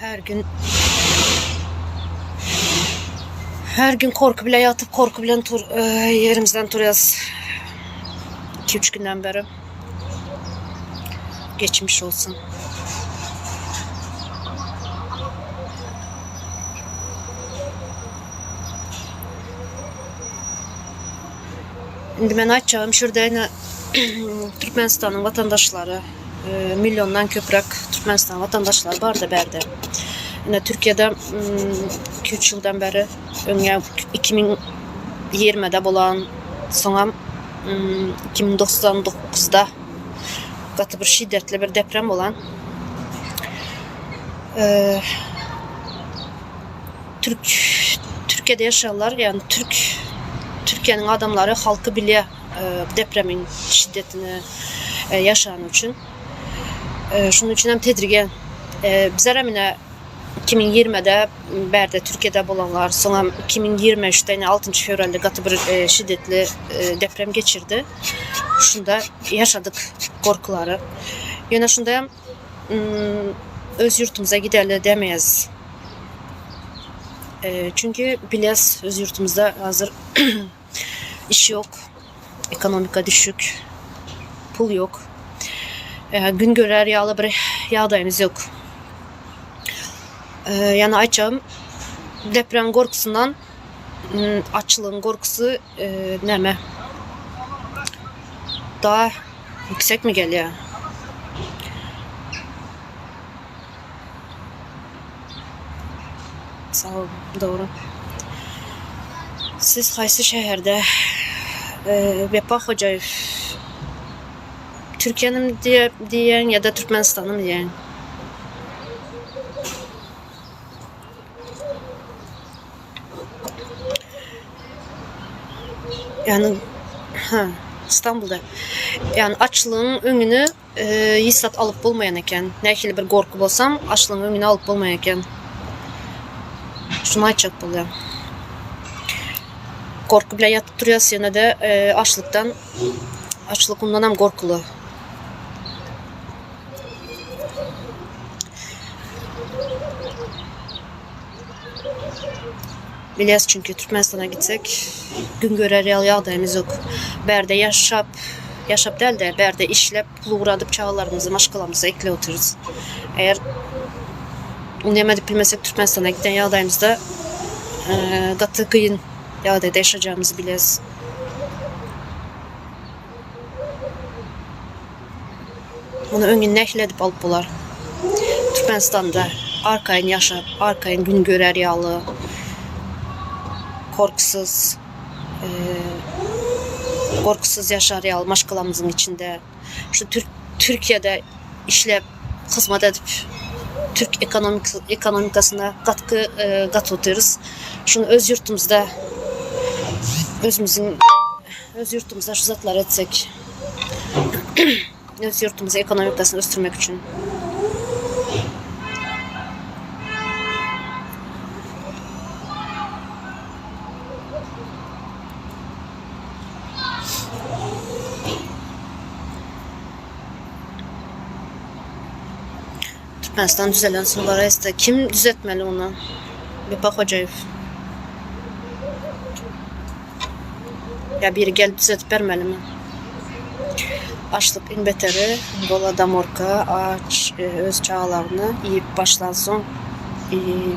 Her gün her gün korku bile yatıp korku bilen tur e, yerimizden turuyoruz. 2-3 günden beri. Geçmiş olsun. Indi men aýtjagym şu ýerde ine Türkmenistanyň watandaşlary milliondan köpräk Türkmenistanyň watandaşlary barda bärde. Ine Türkiýede 2-3 ýyldan bäri öňňä 2020-de bolan soňam 2099-da gaty bir şiddetli bir deprem bolan. Türk Türkiýede ýaşaýanlar, ýagny türk Türkiýäniň adamlary halky bilýär depremin şiddetini ýaşany üçin. Şonuň üçin hem tedirgin. Bizler hem ine 2020-de bärde Türkiýede bolanlar, soň hem 2023-de ine 6 fewralda gaty bir şiddetli deprem geçirdi. Şunda ýaşadyk gorkulary. Ýöne şunda hem öz ýurtumuza gideli demeýäs. Çünki bilýäs öz ýurtumyzda hazir iş ýok, ekonomika düşük, pul ýok. Gün görer ýaly bir ýagdaýymyz ýok. Ýagny aýtjagym deprem gorkusyndan açlygyň gorkusy näme daha ýüksekmi gelýär? Sag bol, dogry. Siz haýsy şäherde? Wepa Hojaýew. Türkiýänim diýýäň ýa-da Türkmenistanymy diýýäň? Ýagny, hä, Stambulda. Ýagny açlygyň öňüni Hiç zat alyp bolmaýan eken. Nähili bir gorky bolsam, açlygyň öňüni alyp bolmaýan eken. Şuny aýtjak bolýan. Gorky bilen ýatyp turýas ýene-de açlykdan açlyk undanam gorkuly. Bilýäs çünki Türkmenistana gitsek gün görer ýaly ýagdaýymyz ýok. Bärde ýaşap, ýaşap däl-de, bärde işläp, pul ugradyp çagalarymyzy, maşgalamyzy ekläp otyrys. Eger ony hem edip bilmesek Türkmenistana giden ýagdaýymyzda gaty kyn ýagdaýda ýaşajagymyzy bilýäs. Muny öňün nähili edip alyp bolar? Türkmenistanda arkaýyn ýaşap, arkaýyn gün görer ýaly, gorkusyz, gorkusyz ýaşar ýaly maşgalamyzyň içinde. Şu Türkiýede işläp, hyzmat edip, türk ekonomikasyna gatky gatyp otyrys. Şuny öz ýurtumyzda özümiziň öz ýurtumyzda şu zatlary etsek. Öz ýurtumyzy ekonomikasyny ösdürmek üçin. Türkmenistan düzelen soň este kim düzetmeli ony? Wepa Hojaýew. Ýa biri gelip düzedip bermelimi? Açlyk iň beteri Golodomorka aç öz çagalaryny iýip başlansoň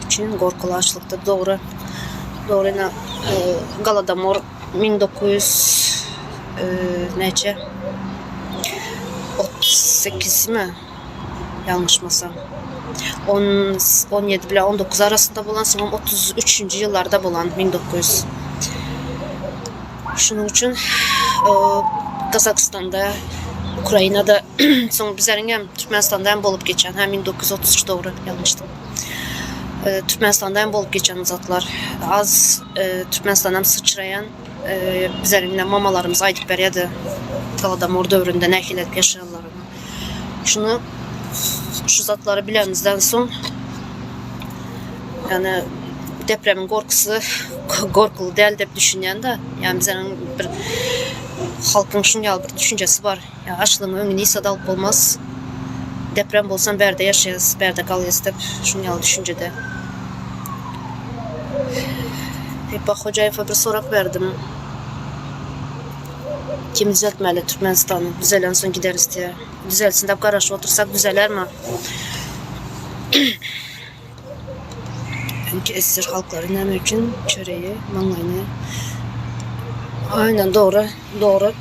üçin gorkuly açlykdyr. Dogry. Dogry ine Golodomor 1900 näçe 38 mi? Ýalňyşmasam. On 17 bilen 19 arasynda bolan, soňam 33-nji ýyllarda bolan 1900. Şunuň üçin Gazagystanda, Ukrainada, soň bizleriň hem Türkmenistanda hem bolup geçen, hä 1933 dogry, ýalňyşdym. Türkmenistanda hem bolup geçen zatlar. Az Türkmenistandan syçraýan bizleriň mamalarymyz aýdyp berýärdi. Golodomor döwründe nähili edip ýaşaýanlaryny. Şuny şu zatlary bilenimizden soň ýagny depremiň gorkusy gorkuly däl diýip düşünýän-de. Ýagny bizleriň bir halkyň şuň ýaly bir düşünjesi bar. Ýa açlygyň öňüni hiç zat alyp bolmaz. Deprem bolsam bärde ýaşaýas, bärde galýas diýip, şuň ýaly düşünjede. Wepa Hojaýewa bir sorag berdim. Kim düzeltmeli Türkmenistany? Düzelensoň gideris diýýär. Düzelsin diýip garaşyp otursak düzelermi? Öňki SSR halklary näme üçin çöreği maňlaýyna Aynen dogry, dogry.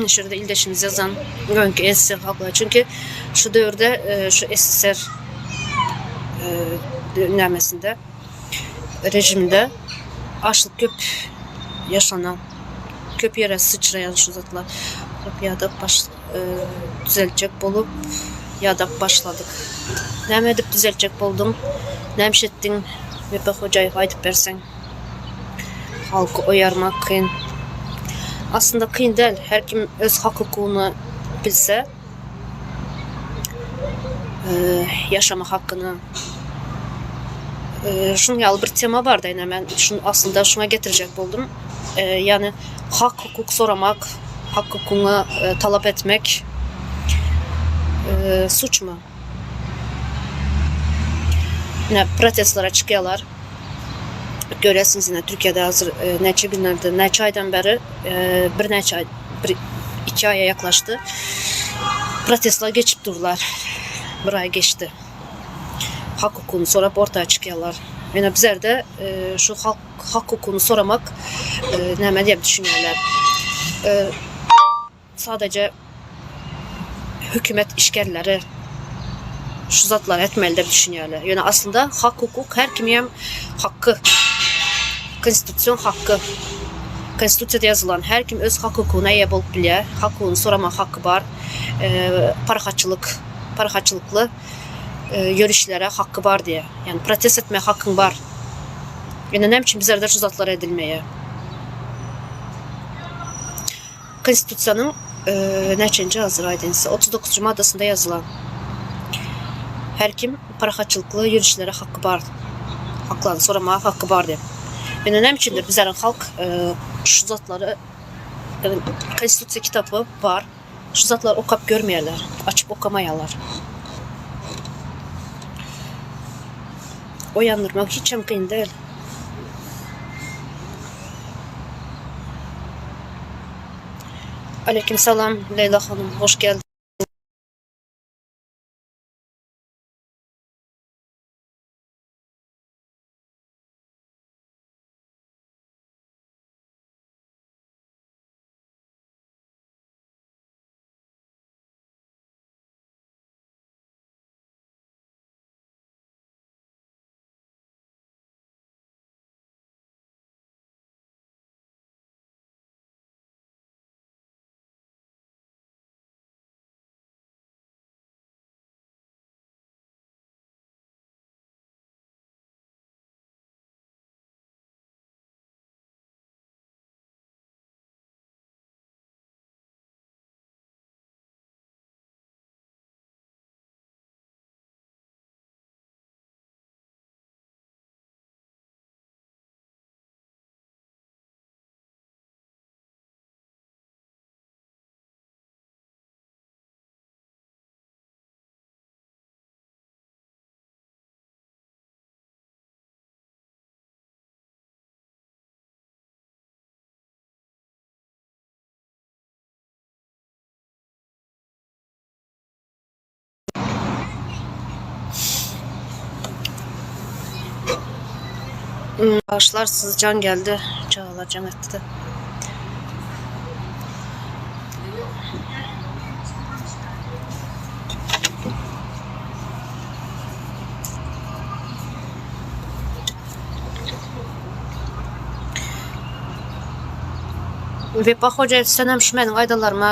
Şurada ildeşimiz yazan öňki SSR halklary. Çünki şu döwürde e, şu SSR e, nämesinde rejimde açlyk köp yaşanan, köp ýere syçraýan şu zatlar. Ýa-da baş düzeltjek bolup ýadap başladyk. Näme edip düzeltjek bolduň? Nämiş etdiň? Wepa Hojaýew aýdyp berseň. Halky oýarmak kyn. Aslynda kyn däl. Her kim öz hak-hukugyny bilse, ýaşama hakyny. Şunuň ýaly bir tema bardy ine men şuny aslynda şuňa getirjek boldum. Ýagny hak-hukuk soramak, hak-hukugyňy talap etmek suçmy? Ine protestlere çykýarlar. Görýärsiňiz ine Türkiýede hazir näçe günlerde, näçe aýdan bäri birnäçe aý, bir iki aýa ýaklaşdy. Protestler geçip durlar. Bir aý geçdi. Hak-hukugyny sorap orta çykýarlar. Ine bizlerde şu halk hak-hukugyny soramak näme diýip düşünýärler. Sadaje hökümet işgärleri şu zatlary etmeli diýip düşünýärler. Ýöne aslynda hak-hukuk her kimiň haky. Konstitusion haky. Konstitusiýada ýazylan her kim öz hak-hukugyna eýe bolup bilýär. Hak-hukugyny soramak haky bar. Parahatçylyk, parahatçylykly ýörişlere haky bar diýýär. Ýagny protest etmek hakyň bar. Ýöne näme üçin bizlerde şu zatlar edilmeýär? Konstitusiýanyň näçenji hazir aýdaýyn size 39-njy maddasynda ýazylan. Her kim parahatçylykly ýörişlere haky bar. Haklaryny soramaga haky bar diýip. Ýöne näme üçindir bizleriň halk şu zatlary Konstitusiýa kitapy bar. Şu zatlary okap görmeýärler, açyp okamaýarlar. Oýandyrmak hiçem kyn däl. Aleýkim salam Leýla hanym, hoş geldiňiz. Bagyşlarsyz jaň geldi. Çagalar jaň etdi-de. Wepa Hojaýew senem şu meniň aýdanlaryma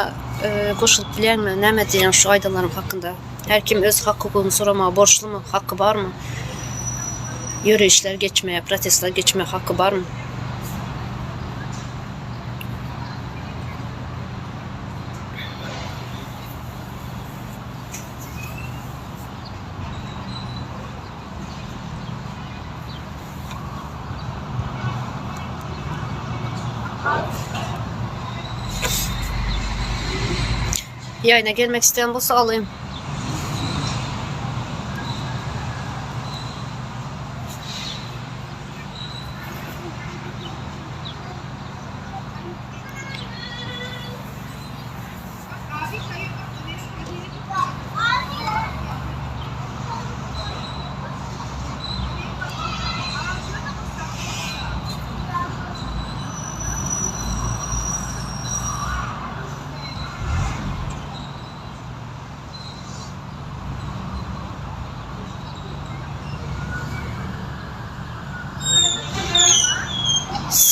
goşulyp bilýäňmi? Näme diýýäň şu aýdanlarym hakynda? Her kim öz hak-hukugyny soramaga borçlumy? Haky barmy? Ýöreýişler geçmäge, protestler geçmäge haky barmy? Ýaýyna gelmek isleýän bolsa alyň.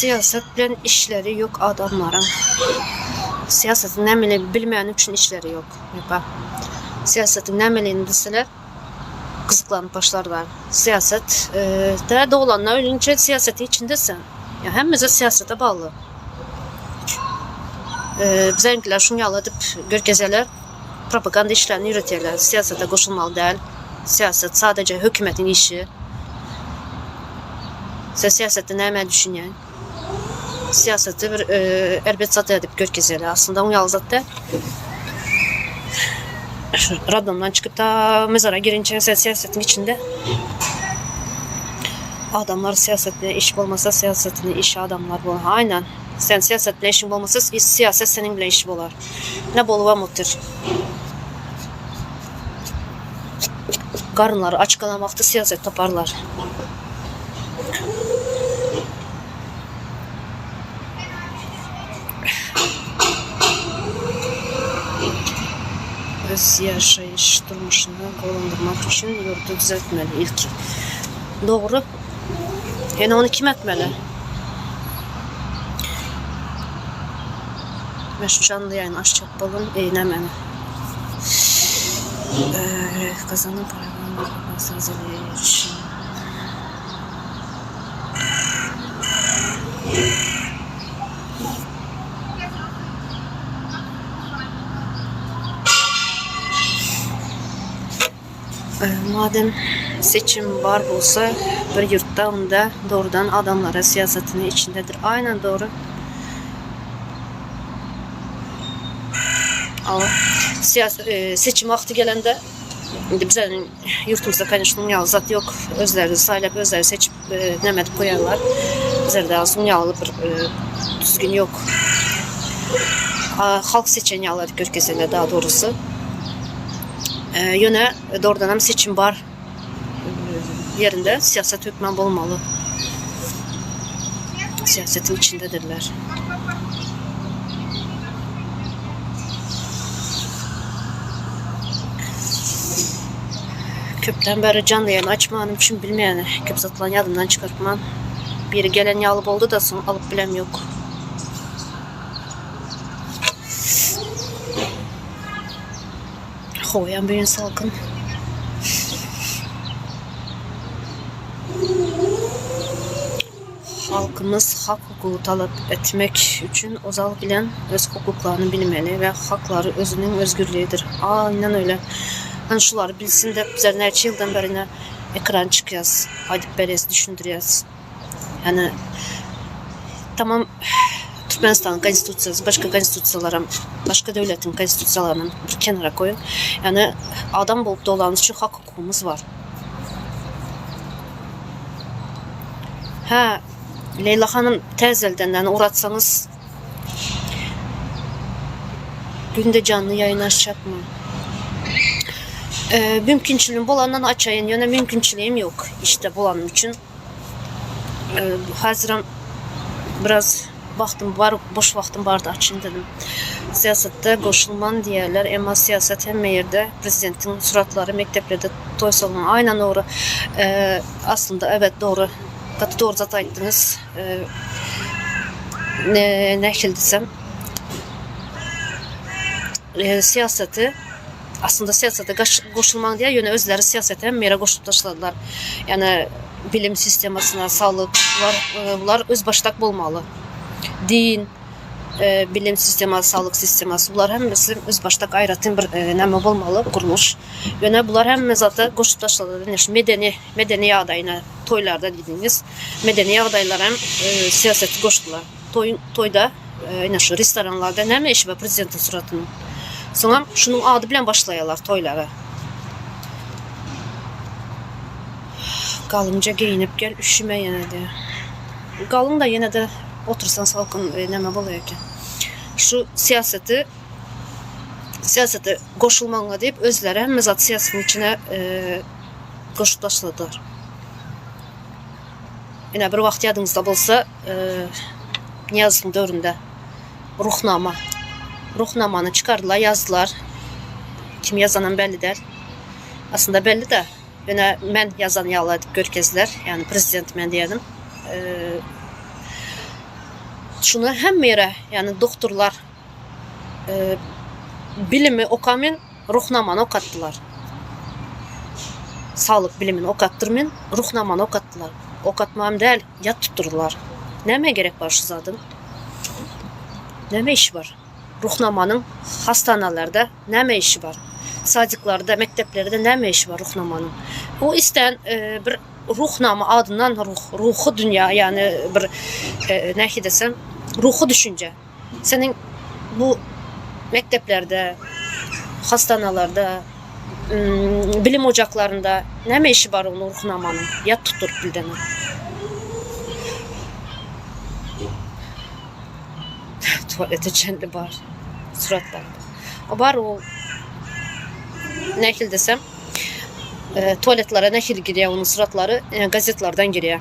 Syýasat bilen işleri ýok adamlaryň. Syýasatyň nämeligini bilmäni üçin işleri ýok. Ýoka. Syýasatyň nämeligini bilseler gyzyklanyp başlarlar. Syýasat tä doglandan ölünçä syýasatyň içindesin. Ýa hemme zat syýasata bagly. Biziňkiler şuny ýaly edip görkezeler, propaganda işlerini ýöretýärler. Syýasata goşulmaly däl. Syýasat sadaja hökümetiň işi. Sen syýasatda nämä düşünýäň? Syýasaty bir erbet zat edip görkezýärler. Aslynda oň ýaly zat däl. Roddomdan çykyp ta mezara girinçä sen syýasatyň içinde. Adamlar syýasat bilen iş bolmasa syýasatyny iş adamlar bolar. Aýnan. Sen syýasat bilen işiň bolmasa syýasat seniň bilen işi bolar. Ne bolubam otyr. Garynlary aç galan wagty syýasat taparlar. Öz ýaşaýyş durmuşyny gowulandyrmak üçin ýurdy düzeltmeli ilki. Dogry. Ýöne ony kim etmeli? Men şu janly ýaýyny açjak boldum. Eý, nämeni? Kazanan para üçin. Madem seçim bar bolsa bir ýurtda onda dogrudan adamlara syýasatyny içindedir. Aýnan dogry. Seçim wagty gelende indi bizeniň ýurtumyzda kanyşno ýaly zat ýok. Özleri saýlap özleri seçip näme edip goýarlar. Bizlerde şuň ýaly bir düzgün ýok. Halk seçen ýaly edip görkezseler daha dogrusy. Ýöne dogrudanam seçim bar ýerinde syýasat hökman bolmaly. Syýasatyň içindedirler. Köpden bäri janly ýaýyn açmanym üçin bilmeýän köp zatlaryny ýadymdan çykartman. Biri gelen ýaly boldy-da soň alyp bilem ýok. Howaýam bu gün salkyn. Halkymyz hak-hukugy talap etmek üçin ozal bilen öz hukuklaryny bilmeli we haklary özüniň özgürligidir. Aynen öyle. Hani şulary bilsin dep bizler näçe ýyldan beri ine ekran çykýas, aýdyp berýäs, düşündirýäs. Yani tamam Türkmenistanyň konstitusiýasy, başga konstitusiýalaram, başga döwletiň konstitusiýalaryny bir kenara goýuň. Yani adam bolup doglanymyz üçin hak-hukugymyz bar. Hä, Leýla hanym täzelden ýani ugratsaňyz günde janly ýaýyn açjakmy? Mümkinçiligim bolandan açaýyn, ýöne mümkinçiligim ýok işde bolanym üçin. Häzirem biraz wagtym bar, boş wagtym bardy açaýyn dedim. Syýasatda goşulman diýýärler, emma syýasat hemme ýerde, prezidentiň suratlary mekdeplerde toý salony. Aýnan dogry. Aslynda evet dogry. Gaty dogry zat aýtdyňyz. Ne nähili diýsem syýasaty aslynda syýasata goşulmaň diýýär, ýöne özleri syýasata hemme ýere goşup taşladylar. Ýani bilim sistemasyna, saglyk bular bular özbaşdak bolmaly. Din bilim sistemasy, saglyk sistemasy bular hemmesi özbaşdak aýratyn bir näme bolmaly gurluş. Ýöne bular hemme zata goşup taşladylar. Ine şu medeni, medeni ýagdaýyna toýlarda diýdiňiz. Medeni ýagdaýlar hem syýasaty goşdular. Toýuň toýda ine şu restoranlarda näme işi bar prezidentiň suratynyň. Soňam şunuň ady bilen başlaýarlar toýlara. Galyňja geýinip gel üşüme ýene-de. Galyň-da ýene-de otursaň salkyn näme bolýar eken. Şu syýasaty syýasata goşulmagyňa diýip özleri hemme zat syýasatyň içine goşup başladylar. Ine bir wagt ýadyňyzda bolsa Nyýazowyň döwründe Ruhnama Ruhnamany çykardylar ýazdylar. Kim ýazanam belli däl. Aslynda belli-de. Ýöne men ýazan ýaly edip görkezdiler. Ýagny prezident men diýenim. Şuny hemme ýere, ýagny doktorlar bilimi okamen Ruhnamany okatdylar. Saglyk bilimini okatdyrmen Ruhnamany okatdylar. Okatmam däl, ýat tutdurdylar. Nämä gerek bar şu zadyň? Näme işi bar? Ruhnamanyň hastanalarda näme işi bar? Sadiklarda, mekdeplerde näme işi bar Ruhnamanyň? O islän bir Ruhnama adyndan ruh, ruhy dünýä, ýagny bir nähili desem, ruhy düşünje. Seniň bu mekdeplerde, hastanalarda, bilim ojaklarynda näme işi bar onuň Ruhnamanyň? Ýat tutduryp bildene. Tualete çenli bar suratlar. O bar o nähili desem, tualetlere nähili girýär onuň suratlary gazetlerden girýär.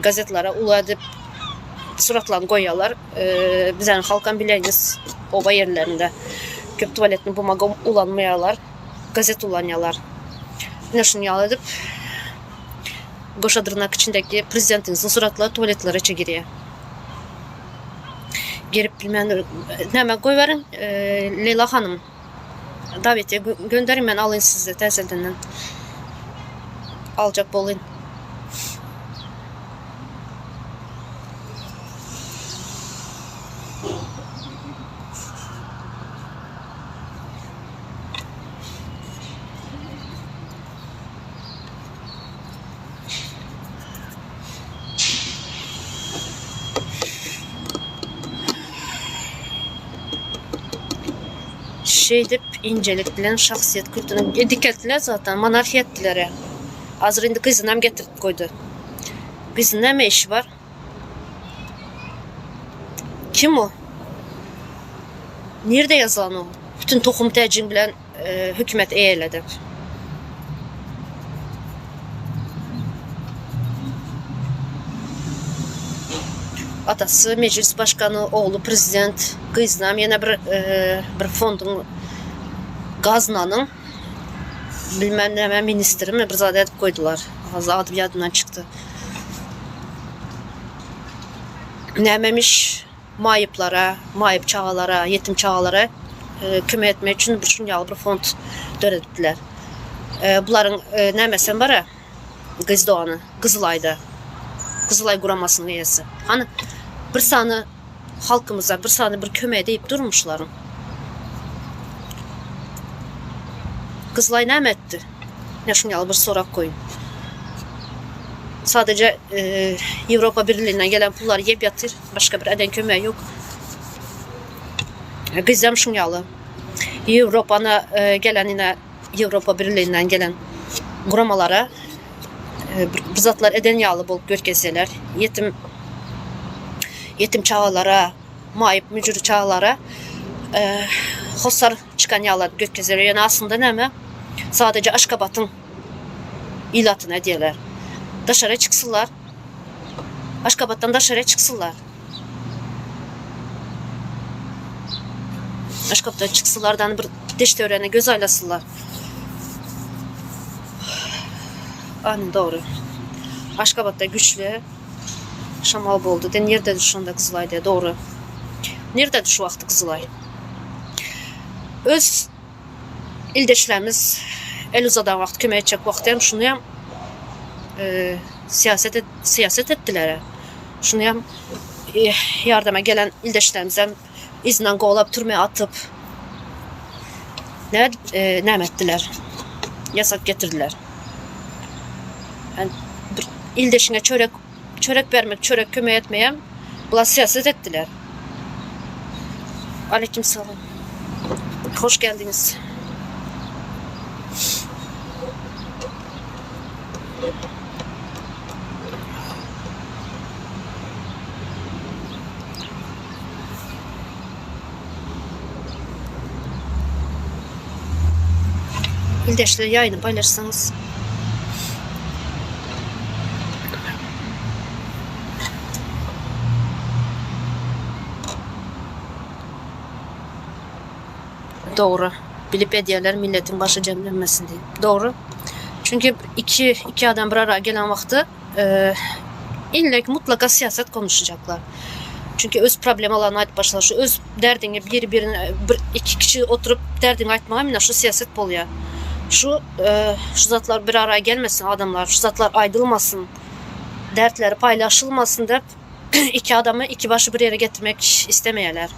Gazetlere uly edip suratlaryny goýýarlar. Bizäniň halkam bilýäňiz oba ýerlerinde köp tualetni bumaga ulanmaýarlar, gazet ulanýarlar. Ine şuny ýaly edip goşa dyrnak içindäki prezidentiňiziň suratlary tualetlere içe girýär. Girip bilmän näme goýberiň Leýla hanym. Dawetiýe gönderiň men alyň sizde täzeldenden. Aljak bolyn. Şeýdip incelik bilen şahsyýet kültüni e, dikeltdiler zaten monarhiýa etdiler. Hazir indi gyzynam getirip goýdy. Gyzyň näme işi bar? Kim o? Nirde ýazylan o? Bütün tohum täjiň bilen hökümet eýeledi. Atasy mejlis başkany, ogly prezident, gyzynam ýene bir bir fonduň gaznanyň bilmem näme ministrimi bir zat edip goýdular. Hazir ady ýadymdan çykdy. Nämemiş maýyplara, maýyp çagalara, ýetim çagalara kömek etmek üçin bir şuň ýaly bir fond döredipdiler. Bularyň nämesem bar-a, gyz dogany Gyzylaýda, Gyzylaý guramasynyň eýesi. Hany, bir sany halkymyza bir sany bir kömek edip durmy şularyň? Gyzylaý näme etdi? Ine şuň ýaly bir sorag goýuň. Sadece Ýewropa Birliginden gelen pullary ýep ýatyr. Başga bir eden kömegi ýok. Bizem şuň ýaly. Ýewropana gelen ine Ýewropa Birliginden gelen guramalara bir zatlar eden ýaly bolup görkezseler, ýetim ýetim çagalara, maýyp müjür çagalara hossar çykan ýaly görkezseler. Ýöne aslynda näme? Sadece Aşgabatyň ilatyna edýärler. Daşara çyksynlar. Aşgabatdan daşarya çyksynlar. Aşgabatdan çyksynlardan bir deş-töwrene göz aýlasynlar. Anyň dogry. Aşgabatda güçli şamal boldy. De nirdedir şonda Gyzylaý diýýär. Dogry. Nirdedir şu wagty Gyzylaý? Öz ildeşlerimiz el uzadan wagt kömek etjek wagty hem şuny hem syýasat et syýasat etdiler. Şuny hem ýardama gelen ildeşlerimiz hem yzyndan golap türmä atyp ne näme etdiler? Ýasak getirdiler. Yani bir ildeşiňe çörek çörek bermek, çörek kömek etmeýem bular syýasat etdiler. Aleyküm salam. Hoş geldiniz. Ildeşler ýaýyny paýlaşsaňyz. Dogry. Bilip edýärler milletiň başy jemlenmesin diýip. Dogry. Çünki iki iki adam bir ara gelen wagty ille mutlaka syýasat konuşjaklar. Çünki öz problemalaryny aýdyp başlar. Şu öz derdiňi biri birine bir iki kişi oturyp derdiňi aýtmaga mine şu siýaset bolýar. Şu şu zatlar bir araya gelmesin adamlar, şu zatlar aýdylmasyn, dertleri paýlaşylmasyn dep iki adamy iki başy bir ýere getirmek istemeýärler.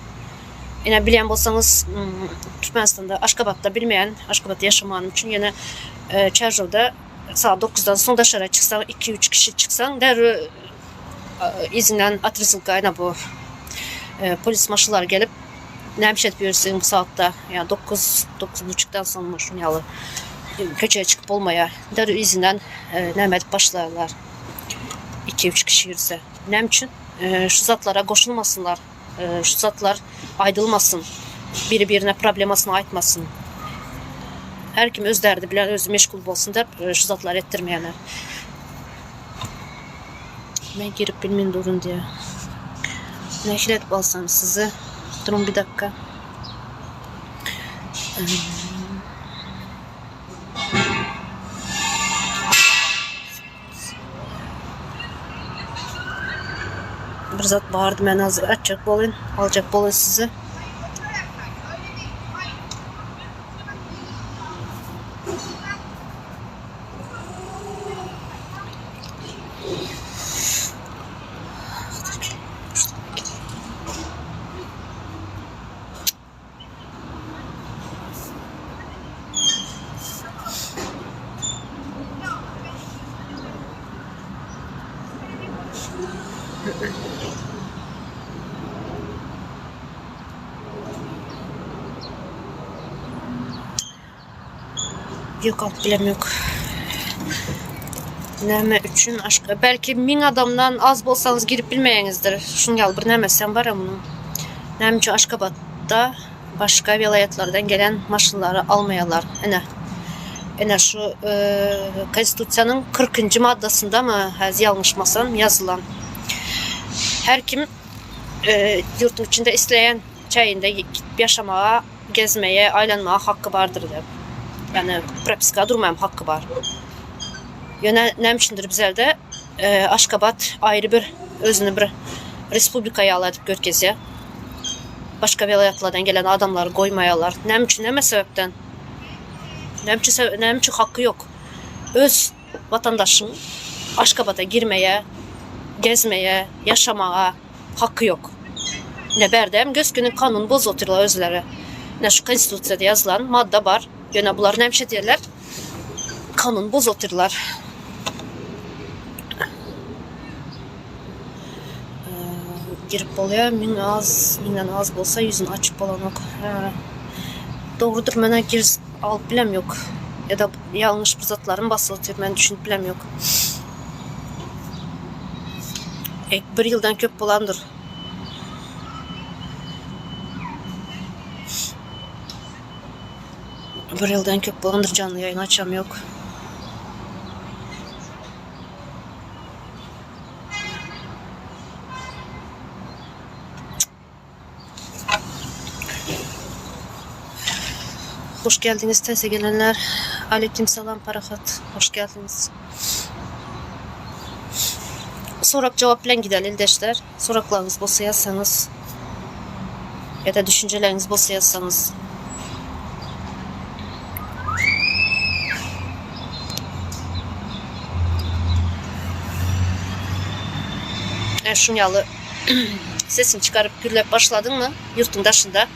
Ine bilýän bolsaňyz Türkmenistanda Aşgabatda bilmeýän, Aşgabatda ýaşamanym üçin ýöne Çärjewde sagat dokuzdan soň daşara çyksaň iki üç kişi çyksaň derrew yzyňdan otresilka ine bu polis maşynlary gelip näme iş edip ýörsüň bu sagatda ýa dokuz dokuz buçukdan soňmy şuň ýaly köçä çykyp bolmaýar derrew yzyndan näme edip başlaýarlar iki üç kişi ýürse näme üçin şu zatlara goşulmasynlar şu zatlar aýdylmasyn biri birine problemasyny aýtmasyn her kim öz derdi bilen özi meşgul bolsun dep şu zatlary etdirmeýärler. Men girip bilmen durun diýýär. Nähili edip alsam sizi? Durun bir dakika. Bir zat bardy men hazır açjak bolayyn, aljak bolayyn sizi. Ýok alyp bilemok. Näme üçin aşk belki 1000 adamdan az bolsaňyz girip bilmeýäňizdir. Şuň ýaly bir nämesem bar munuň. Näme üçin Aşgabatda başga welaýatlardan gelen maşynlary almaýarlar? Ine. Ine şu Konstitusiýanyň 40-njy maddasyndamy, häzir ýalňyşmasam, ýazylan. Her kim ýurduň içinde isleýän çäginde gidip ýaşamaga gezmeye, aýlanmaga haky bardyr diýip. Ýagny propiska durmaýam haky bar. Ýöne näme üçindir bizlerde Aşgabat aýry bir özüni bir respublika ýaly edip görkezýär. Başga welaýatlardan gelen adamlary goýmaýarlar. Näme üçin, näme sebäpden? Näme üçin, näme üçin haky ýok? Öz watandaşyň Aşgabada girmeye, gezmeye, ýaşamaga haky ýok. Ine bärde hem gös-göni kanun bozup otyrlar özleri. Ine şu konstitusiýada ýazylan madda bar. Ýöne bular näme iş edýärler? Kanun bozup otyrlar. Girip bolýar, müň az, müňden az bolsa ýüzüni açyp bolanok. Dogrudyr, menä girizip alyp bilem ýok. Ýa-da ýalňyş bir zatlarym basyp otyr, men düşünip bilem ýok. Bir ýyldan köp bolandyr. Bir ýyldan köp bolandyr janly ýaýyn açam ýok. Hoş geldiňiz täze gelenler. Aleyküm salam Parahat. Hoş geldiňiz. Sorak jogap bilen gideli ildeşler. Soraklaryňyz bolsa ýazsaňyz. Ya da düşünjeleriňiz bolsa ýazsaňyz. E, şuň ýaly Sesini çykaryp gürläp başladyňmy ýurtuň daşynda?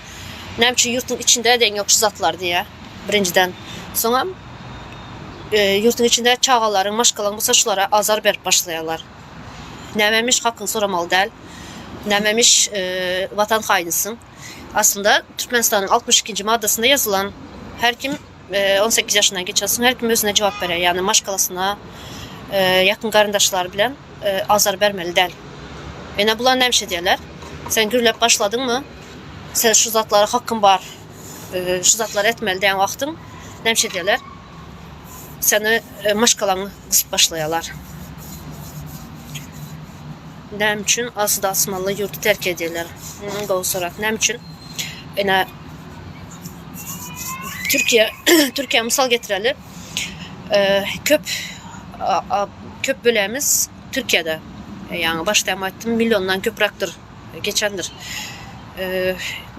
Näme üçin ýurtuň içinde deň ýok şu zatlar diýýä. Birinjiden. Soňam ýurtuň içinde çagalaryň, maşgalaň bolsa şulara azar berip başlaýarlar. Nämemiş hakyňy soramaly däl. Nämemiş watan haýnysyň. Aslynda Türkmenistanyň 62-nji maddasynda ýazylan her kim 18 ýaşyndan geçen soň her kim özüne jogap berýär. Ýagny maşgalasyna, ýakyn garyndaşlary bilen azar bermeli däl. Ýöne bular näme iş edýärler? Sen gürläp başladyňmy? Sen şu zatlara hakyň bar. Şu zatlary etmeli diýen wagtyň näme iş edýärler? Seni maşgalaňy gysyp başlaýarlar. Näme üçin Asuda Asmanly ýurdy terk edýärler? Gowy sorak. Näme üçin? Ine Türkiýe Türkiýä mysal getireli. Köp köp bölämiz Türkiýede. Ýaňy başda hem aýtdym, milliondan köpräkdir. Geçendir.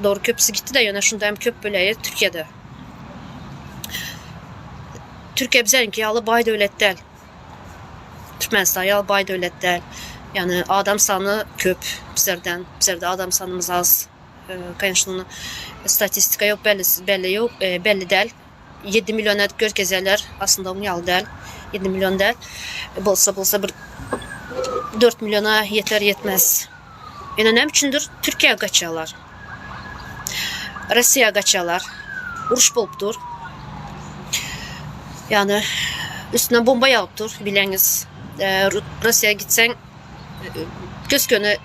Dogry köpüsi gitdi-de, ýöne şunda hem köp böleýi Türkiýede. Türkiýe bizeniňki ýaly baý döwlet däl. Türkmenistan ýaly baý döwlet däl. Ýagny adam sany köp bizlerden. Bizlerde adam sanymyz az. Kanyşna statistika ýok, belli belli ýok, belli däl. 7 million edip görkezýärler. Aslynda oň ýaly däl. 7 million däl. Bolsa bolsa bir 4 milliona ýeter ýetmez. Ýöne näme üçindir Türkiýä gaçýarlar. Russiýa gaçýarlar. Uruş bolup dur. Ýagny üstüne bomba ýagyp dur, bileňiz. Russiýa gitseň gös-göni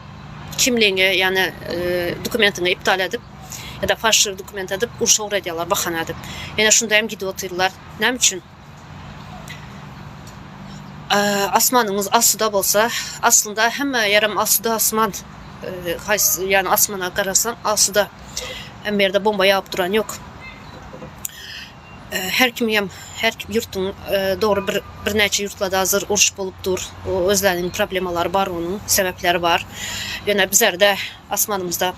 kimligiňi, ýagny dokumentiňi iptal edip ýa-da falşiw dokument edip urşa ugradýarlar, bahana edip. Ýöne şunda hem gidip otyrlar. Näme üçin? Asmanyňyz asuda bolsa, aslynda hemme ýerem asuda asman. Haýsy ýagny asmana garasaň asuda. Hemme ýerde bomba ýagyp duran ýok. Her kim hem her ýurtuň dogry bir birnäçe ýurtlarda hazir uruş bolup dur. Özleriniň problemalary bar onuň sebäpleri bar. Ýöne bizlerde asmanymyzda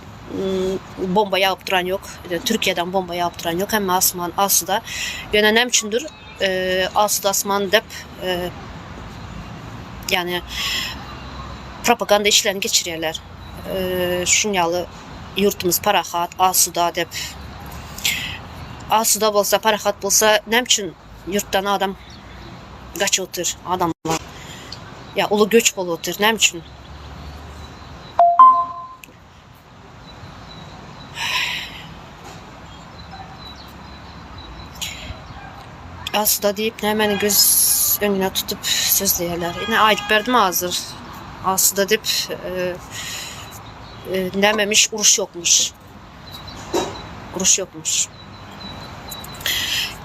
bomba ýagyp duran ýok. Türkiýeden bomba ýagyp duran ýok. Hemme asman asuda. Ýöne näme üçindir asuda asman dep ýagny propaganda işlerini geçirýärler. Şuň ýaly ýurtumyz parahat, asuda dep. Asuda bolsa, parahat bolsa näme üçin ýurtdan adam gaçyp otyr adamlar? Ýa uly göç bolup otyr näme üçin? Asuda diýip nämäni göz öňüne tutup sözleýärler. Ine aýdyp berdim hazir. Asuda diýip nämemiş uruş ýokmuş. Uruş ýokmuş.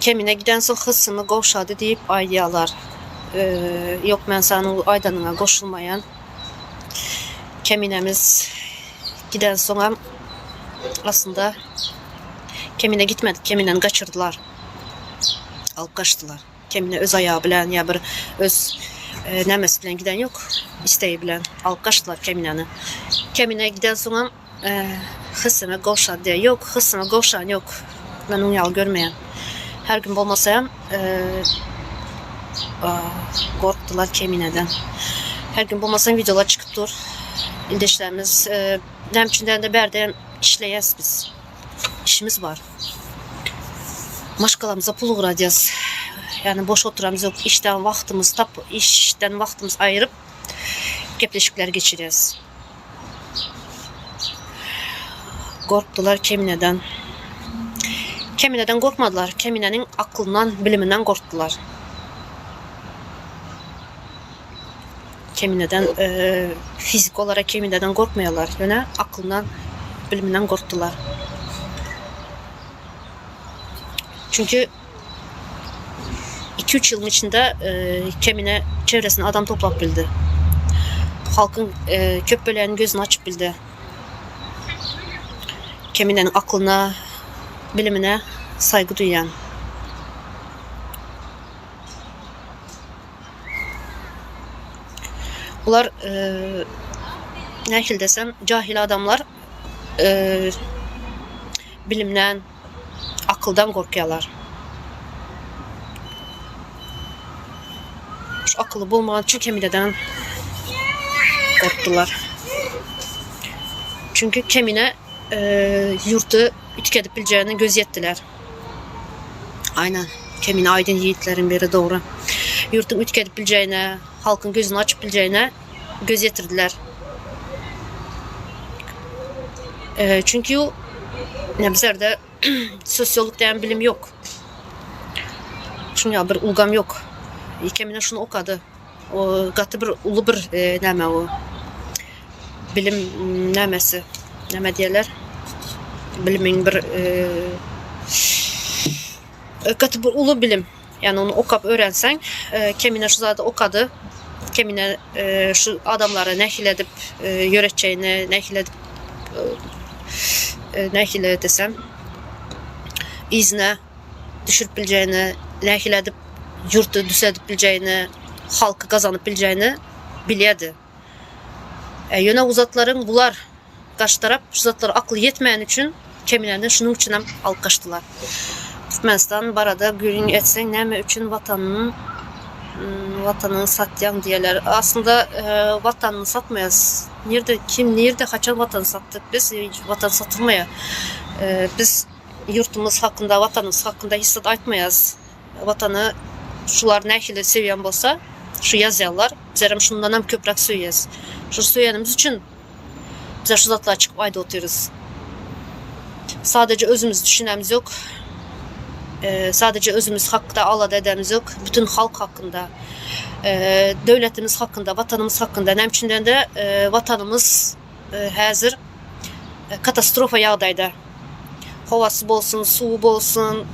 Kemine gidensoň hysymy gowşady diýip aýdýarlar. Ýok men seniň aýdanyňa goşulmaýan. Keminemiz gidensoňam aslynda Kemine gitmedik, Kemineni gaçyrdylar. Alyp gaçdylar. Kemine öz aýagy bilen ýa bir öz nämesi bilen giden ýok, isteği bilen alyp gaçdylar Kemineni. Kemine gidensoňam hysymy gowşady diýýär. Ýok, hysymy gowşan ýok. Men oň ýaly görmeýän. Her gün bolmasa hem gorkdular Kemineden. Her gün bolmasa hem wideolar çykyp dur. Ildeşlerimiz näme üçin diýende bärde hem işleýäs biz. Işimiz bar. Maşgalamyza pul ugradýas. Ýagny boş oturamyz ýok. Işden wagtymyz tap, işden wagtymyz aýyryp gepleşikler geçirýäs. Gorkdular Kemineden. Kemineden gorkmadylar. Kemineniň aklyndan, biliminden gorkdular. Kemineden fizik olarak Kemineden gorkmaýarlar. Ýöne aklyndan, biliminden gorkdular. Çünki 2-3 ýylyň içinde Kemine çevresine adam toplap bildi. Halkyň köp böleginiň gözüni açyp bildi. Kemineniň aklyna, bilimine saýgy duýýan. Bular nähili desem, jahil adamlar bilimden, akyldan gorkýarlar. Şu akyly bolmagan üçin Kemineden gorkdular. Çünki Kemine ýurty üýtgedip biljegine göz ýetdiler. Aýnan, Kemine aýdyn ýigitleriň biri dogry. Ýurtuň üýtgedip biljegine, halkyň gözüni açyp biljegine göz ýetirdiler. Çünki ne bizlerde sosiolog diýen bilim ýok. Şuň ýaly bir ulgam ýok. Kemine şuny okady. O gaty bir uly bir näme o bilim nämesi näme diýerler bilimiň bir gaty bir uly bilim. Ýagny ony okap öwrenseň, Kemine şu zady okady. Kemine şu adamlara nähili edip ýöretjegini, nähili edip nähili desem yzyna düşürip biljegini, nähili edip ýurty düzedip biljegini, halky gazanyp biljegini bilýärdi. Ýöne uzatlaryň bular. Garşy tarap şu zatlara akly ýetmäni üçin Keminäni şunuň üçinem alyp gaçdylar. Türkmenistan barada gürrüň etseň näme üçin watanyny watanyňy satýaň diýerler. Aslynda watanyny satmaýas. Nirde kim nirde haçan watany satdyk biz watan satylmaýar. Biz ýurtumyz hakynda watanymyz hakynda hiç zat aýtmaýas. Watany şular nähili söýýän bolsa şu ýazýarlar bizlerem şundanam köpräk söýýäs. Şu söýenimiz üçin Bize şu zatlar çykyp aýdyp otyrys. Sadece özümiz düşünemiz yok. Sadece özümiz hakda alada edemiz yok. Bütün halk hakkında, döwletimiz hakkında, watanymyz hakkında. Näme üçin diýende watanymyz häzir katastrofa ýagdaýda. Howasy bolsun, suwy bolsun,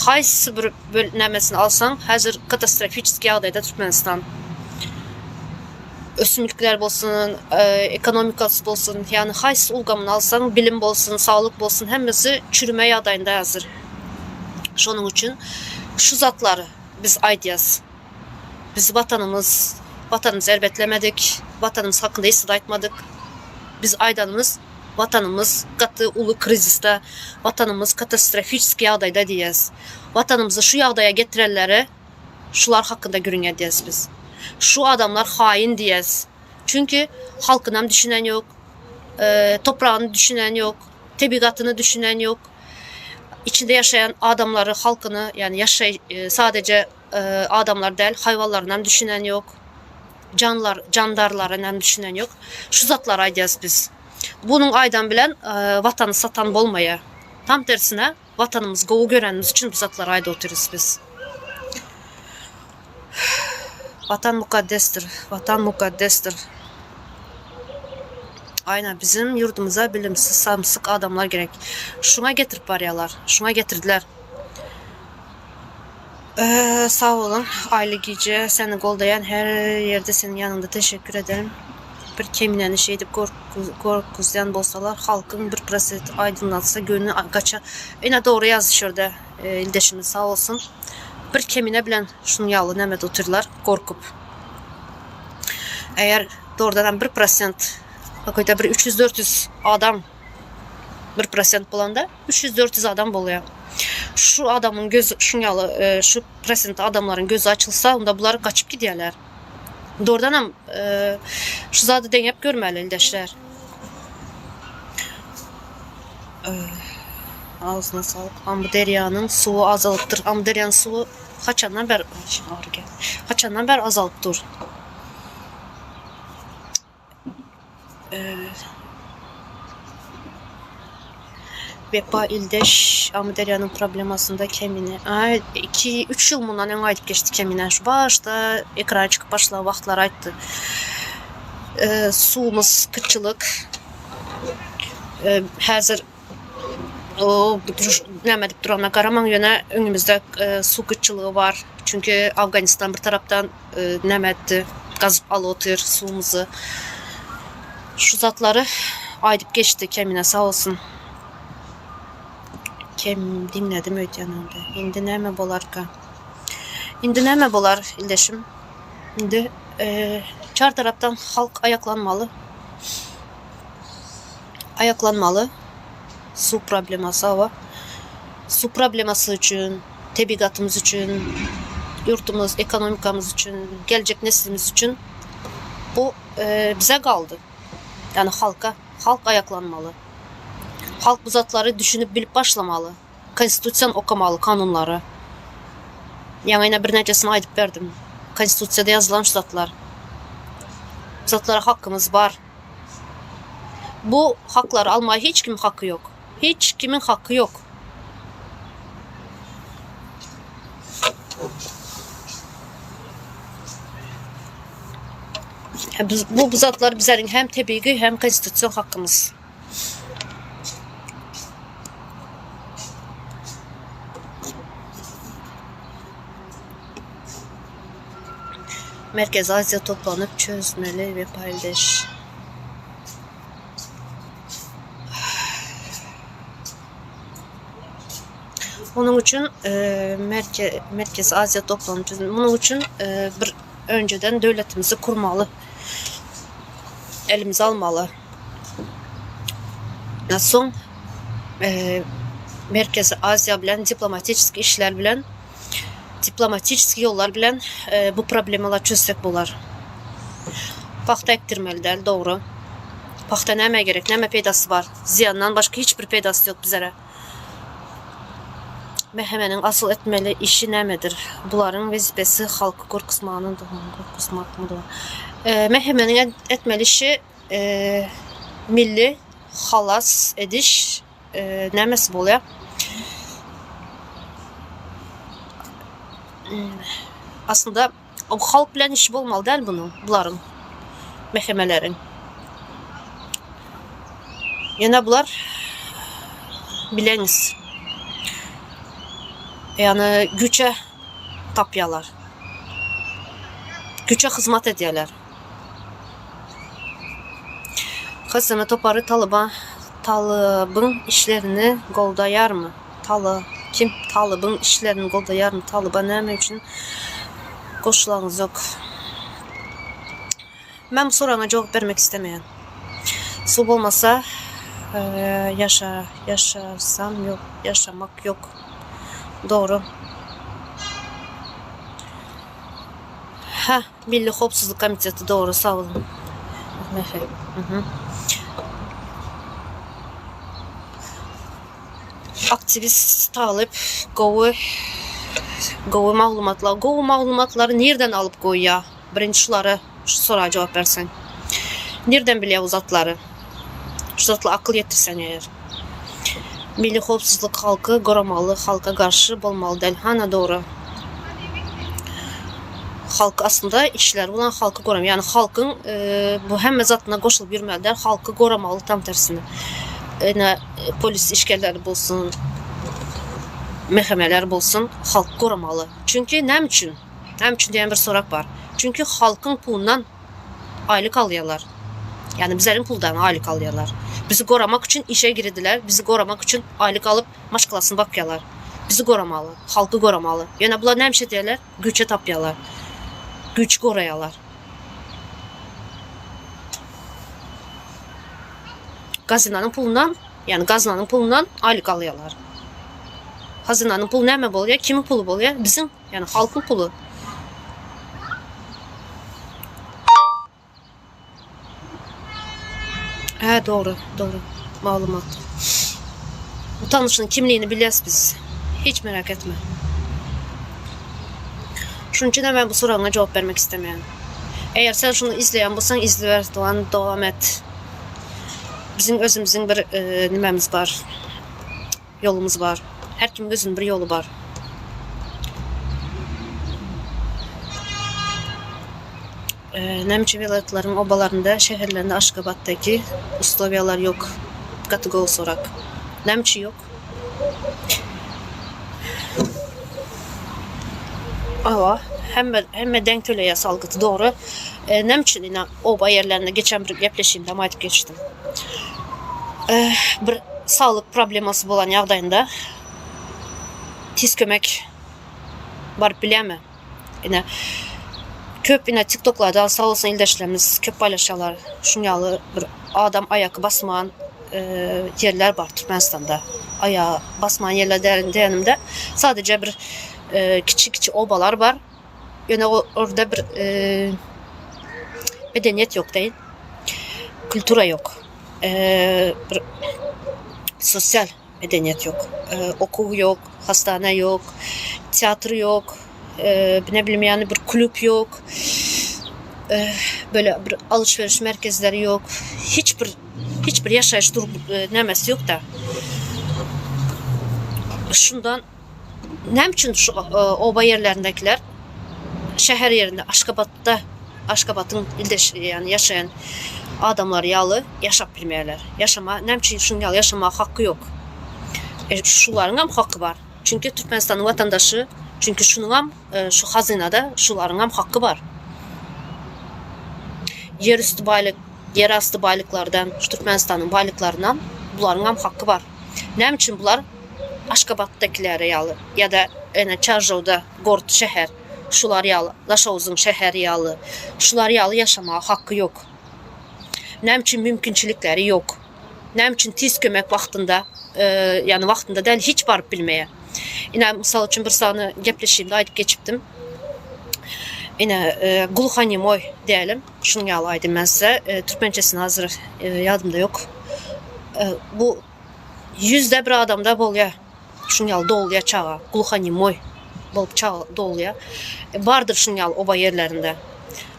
haýsy bir nämesini alsaň, häzir katastrofiçeskiý ýagdaýda Türkmenistan. Ösümlikler bolsun, ekonomikasy bolsun, ýagny haýsy ulgamyny alsaň, bilim bolsun, saglyk bolsun, hemmesi çürüme ýagdaýynda häzir. Şonuň üçin şu zatlary biz aýdýas. Biz watanymyz, watanymyzy erbetlemedik, watanymyz hakynda hiç zat aýtmadyk. Biz aýdanymyz watanymyz gaty uly krizisde, watanymyz katastrofiçeskiý ýagdaýda diýýäs. Watanymyzy şu ýagdaýa getirenleri Şular hakynda gürrüň edýäs biz. Şu adamlar haýyn diýýäs. Çünki halkynam düşünen ýok, topragyny düşünen ýok, tebigatyny düşünen ýok. Içinde ýaşaýan adamlary, halkyny, ýagny ýaşaý sadeje adamlar däl, haýwanlarynam düşünen ýok. Janlar, jandarlarynam düşünen ýok. Şu zatlary aýdýas biz. Bunuň aýdan bilen watany satan bolmaýar. Tam tersine Watanymyzy gowy görenimiz üçin bu zatlary aýdyp otyrys biz. Watan mukaddesdir. Watan mukaddesdir. Aýna bizim ýurdumyza bilimsiz samsyk adamlar gerek. Şuňa getirip barýarlar. Şuňa getirdiler. Sag boluň. Aýly gije. Seni goldaýan her ýerde seniň ýanyňda teşekkür ederim. Bir kemineni şeýdip gorkuzýan bolsalar halkyň bir prosent aýdyňlatsa göni gaça. Ine dogry ýazdy şu ýerde ildeşimiz sag bolsun. Bir kemine bilen şunuň ýaly nämede otyrlar gorkup. Eger dogrudanam bir prosent kakoýda bir 300-400 adam bir prosent bolanda 300-400 adam bolýar. Şu adamyň gözi şuň ýaly şu prosent adamlaryň gözi açylsa onda bular gaçyp gidýärler. Dogrudanam şu zady deňäp görmeli ildeşler. Agzyna saglyk. Amyderýanyň suwy azalypdyr. Amyderýanyň suwy haçandan bäri haçandan bäri azalyp dur. Wepa ildeş Amyderýanyň problemasynda kemine Aý, iki, üç ýyl mundan öň aýdyp geçdi kemine. Şu başda ekrana çykyp başlan wagtlary aýtdy. Suwumyz gytçylyk. Häzir o näme edip duranyna garamaň, ýöne öňümizde suw gytçylygy bar. Çünki Afganistan bir tarapdan näme etdi, gazyp alyp otyr suwumyzy. Şu zatlary aýdyp geçdi Kemine sag bolsun. Kem diňledim öýdýän onda. Indi näme bolarka? Indi näme bolar ildeşim? Indi çar tarapdan halk aýaklanmaly. Aýaklanmaly. Suw problemasy hawa. Suw problemasy üçin, tebigatymyz üçin, ýurtumyz, ekonomikamyz üçin, geljek neslimiz üçin bu bize galdy. Ýagny halka, halk aýaklanmaly. Halk bu zatlary düşünip bilip başlamaly. Konstitusiýany okamaly, kanunlary. Ýaňy ine birnäçesini aýdyp berdim. Konstitusiýada ýazylan şu zatlar. Bu zatlara hakymyz bar. Bu haklary almaga hiç kimiň haky ýok. Hiç kimiň haky ýok. Bu bu zatlar bizleriň hem tebigy hem konstitusion hakymyz. Merkezi Aziýa toplanyp çözmeli wepa ildeş. Onuň üçin Merkezi Aziýa toplanyp çözmeli. Munuň üçin bir önceden döwletimizi kurmaly. Elimize almaly. Soň Merkezi Aziýa bilen diplomatiçeskiý işler bilen diplomatiçeskiý ýollar bilen bu problemalar çözsek bolar. Pagta ekdirmeli däl, dogry. Pagta nämä gerek, näme peýdasy bar? Zyýandan başga hiç bir peýdasy ýok bizlere. MHM-niň asyl etmeli işi nämedir? Bularyň wezipesi halky gorkuzmany gorkuzmakmydyr? MHM-niň etmeli işi milli halas ediş nämesi bolýar? Aslynda halk bilen işi bolmaly däl bunuň, bularyň, MHM-leriň. Ýöne bular bileňiz. Ýagny güýçe tapýarlar. Güýçe hyzmat edýärler. HSM topary Talyba Talybyň işlerini goldaýarmy? Taly kim? Talybyň işlerini goldaýarmy? Talyba näme üçin goşulaňyzok? Men bu soragyňa jogap bermek islemeýän. Suw bolmasa ýaşa ýaşasam ýok ýaşamak ýok. Dogry. Hä, Milli howpsuzlyk komiteti dogry sag boluň. Mehe. Mhm. Aktiwist talyp gowy gowy maglumatlar gowy maglumatlary nirden alyp goýýa birinji şulara şu soraga jogap berseň nirden bilýä bu zatlary şu zatlara akyl ýetirseň eger Milli howpsuzlyk halky goramaly halka garşy bolmaly däl hana dogry halk aslynda işleri bolan halky goramaly ýagny halkyň bu hemme zatyna goşulyp ýürmeli däl halky goramaly tam tersine ine polis işgärleri bolsun MHM-ler bolsun halky goramaly çünki näme üçin näme üçin diýen bir sorag bar çünki halkyň pulundan aýlyk alýarlar. Ýagny bizleriň puldan aýlyk alýarlar. Bizi goramak üçin işe girdiler, bizi goramak üçin aýlyk alyp maşgalasyny bakýarlar. Bizi goramaly, halky goramaly. Ýöne bular näme iş edýärler? Güýçe tapýarlar. Güýç goraýarlar. Gazynanyň pulundan, ýagny gaznanyň pulundan aýlyk alýarlar. Hazynanyň puly näme bolýar? Kimiň puly bolýar? Biziň Ýagny halkyň puly. Hä dogry, dogry. Maglumat. Bu tanyşyň kimligini bilýäs biz. Hiç merak etme. Şunuň üçin hem men bu soragyňa jogap bermek islemeýän. Eger sen şuny izleýän bolsaň izleber, dogan dowam et. Biziň özümiziň bir nimämiz bar. Ýolumyz bar. Her kimiň özüniň bir ýoly bar. Näme üçin welaýatlaryň obalarynda, şäherlerinde Aşgabatdaky uslowiýalar ýok? Gaty gowy sorag. Näme üçin ýok? Hawa, hemme hemme deň töleýär salgyty, dogry. Näme üçin ine oba ýerlerinde geçen bir gepleşigimde hem aýdyp geçdim. Bir saglyk problemasy bolan ýagdaýynda tiz kömek baryp bilýärmi? Ine köp ine TikToklarda sag bolsun ildeşlerimiz köp paýlaşýarlar. Şuň ýaly bir adam aýak basman ýerler bar Türkmenistanda. Aýa basman ýerler diýenimde sadece bir kiçi-kiçi obalar bar. Ýöne orda bir medeniýet ýok deýin. Kultura ýok. Bir sosial medeniýet ýok. Okuw ýok, hastana ýok, teatr ýok, ne bilim ýany bir klub ýok. Böyle bir alyş-veriş merkezleri ýok. Hiç bir hiç bir ýaşaýyş dur nämesi ýok-da. Şundan Näme üçin şu oba ýerlerindekiler şäher ýerinde Aşgabatda Aşgabatyň ildeş ýagny ýaşaýan adamlary ýaly ýaşap bilmeýärler? Ýaşama näme üçin şunuň ýaly ýaşamaga haky ýok? E, şularyňam haky bar. Çünki Türkmenistanyň watandaşy, çünki şunuňam şu hazynada şularyňam haky bar. Ýer üsti baýlyk, ýer asty baýlyklardan, şu Türkmenistanyň baýlyklaryndan bularyňam haky bar. Näme üçin bular Aşgabatdakileri ýaly ýa-da ene Çarjowda gort şäher şular ýaly Daşoguzyň şäheri ýaly şular ýaly ýaşamaga haky ýok. Näme üçin mümkinçilikleri ýok. Näme üçin tiz kömek wagtynda, ýagny wagtynda däl, hiç baryp bilmeýär? Ine, mysal üçin bir sany gepleşigimde aýdyp geçipdim. Ine, gluhonemoý diýelim, şunuň ýaly aýdym men size. Türkmençesini hazir ýadymda ýok. Bu ýüzde bir adamda bolýar. Şunuň ýaly dogulýar çaga, gluhonemoý bolup çaga dogulýar. Bardyr şunuň ýaly oba ýerlerinde.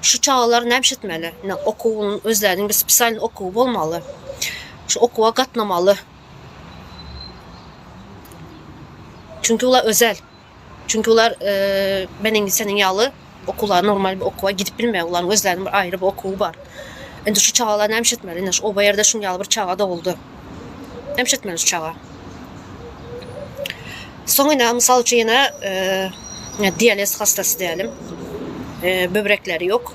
Şu çagalar näme etmeli? Ine, okuwyň özleriniň bir spesialnyý okuwy bolmaly. Şu okuwa gatnamaly. Çünki ular özel. Çünki ular meniň seniň ýaly okuwlara normal bir okuwa gidip bilmeýär. Ularyň özleriniň bir aýry bir okuwy bar. Indi şu çagalar näme etmeli? Ine şu oba ýerde şuň ýaly bir çaga doguldy. Näme etmeli şu çaga? Soň ine mysal üçin ýene dialez hastasy diýelim. Böbrekleri ýok.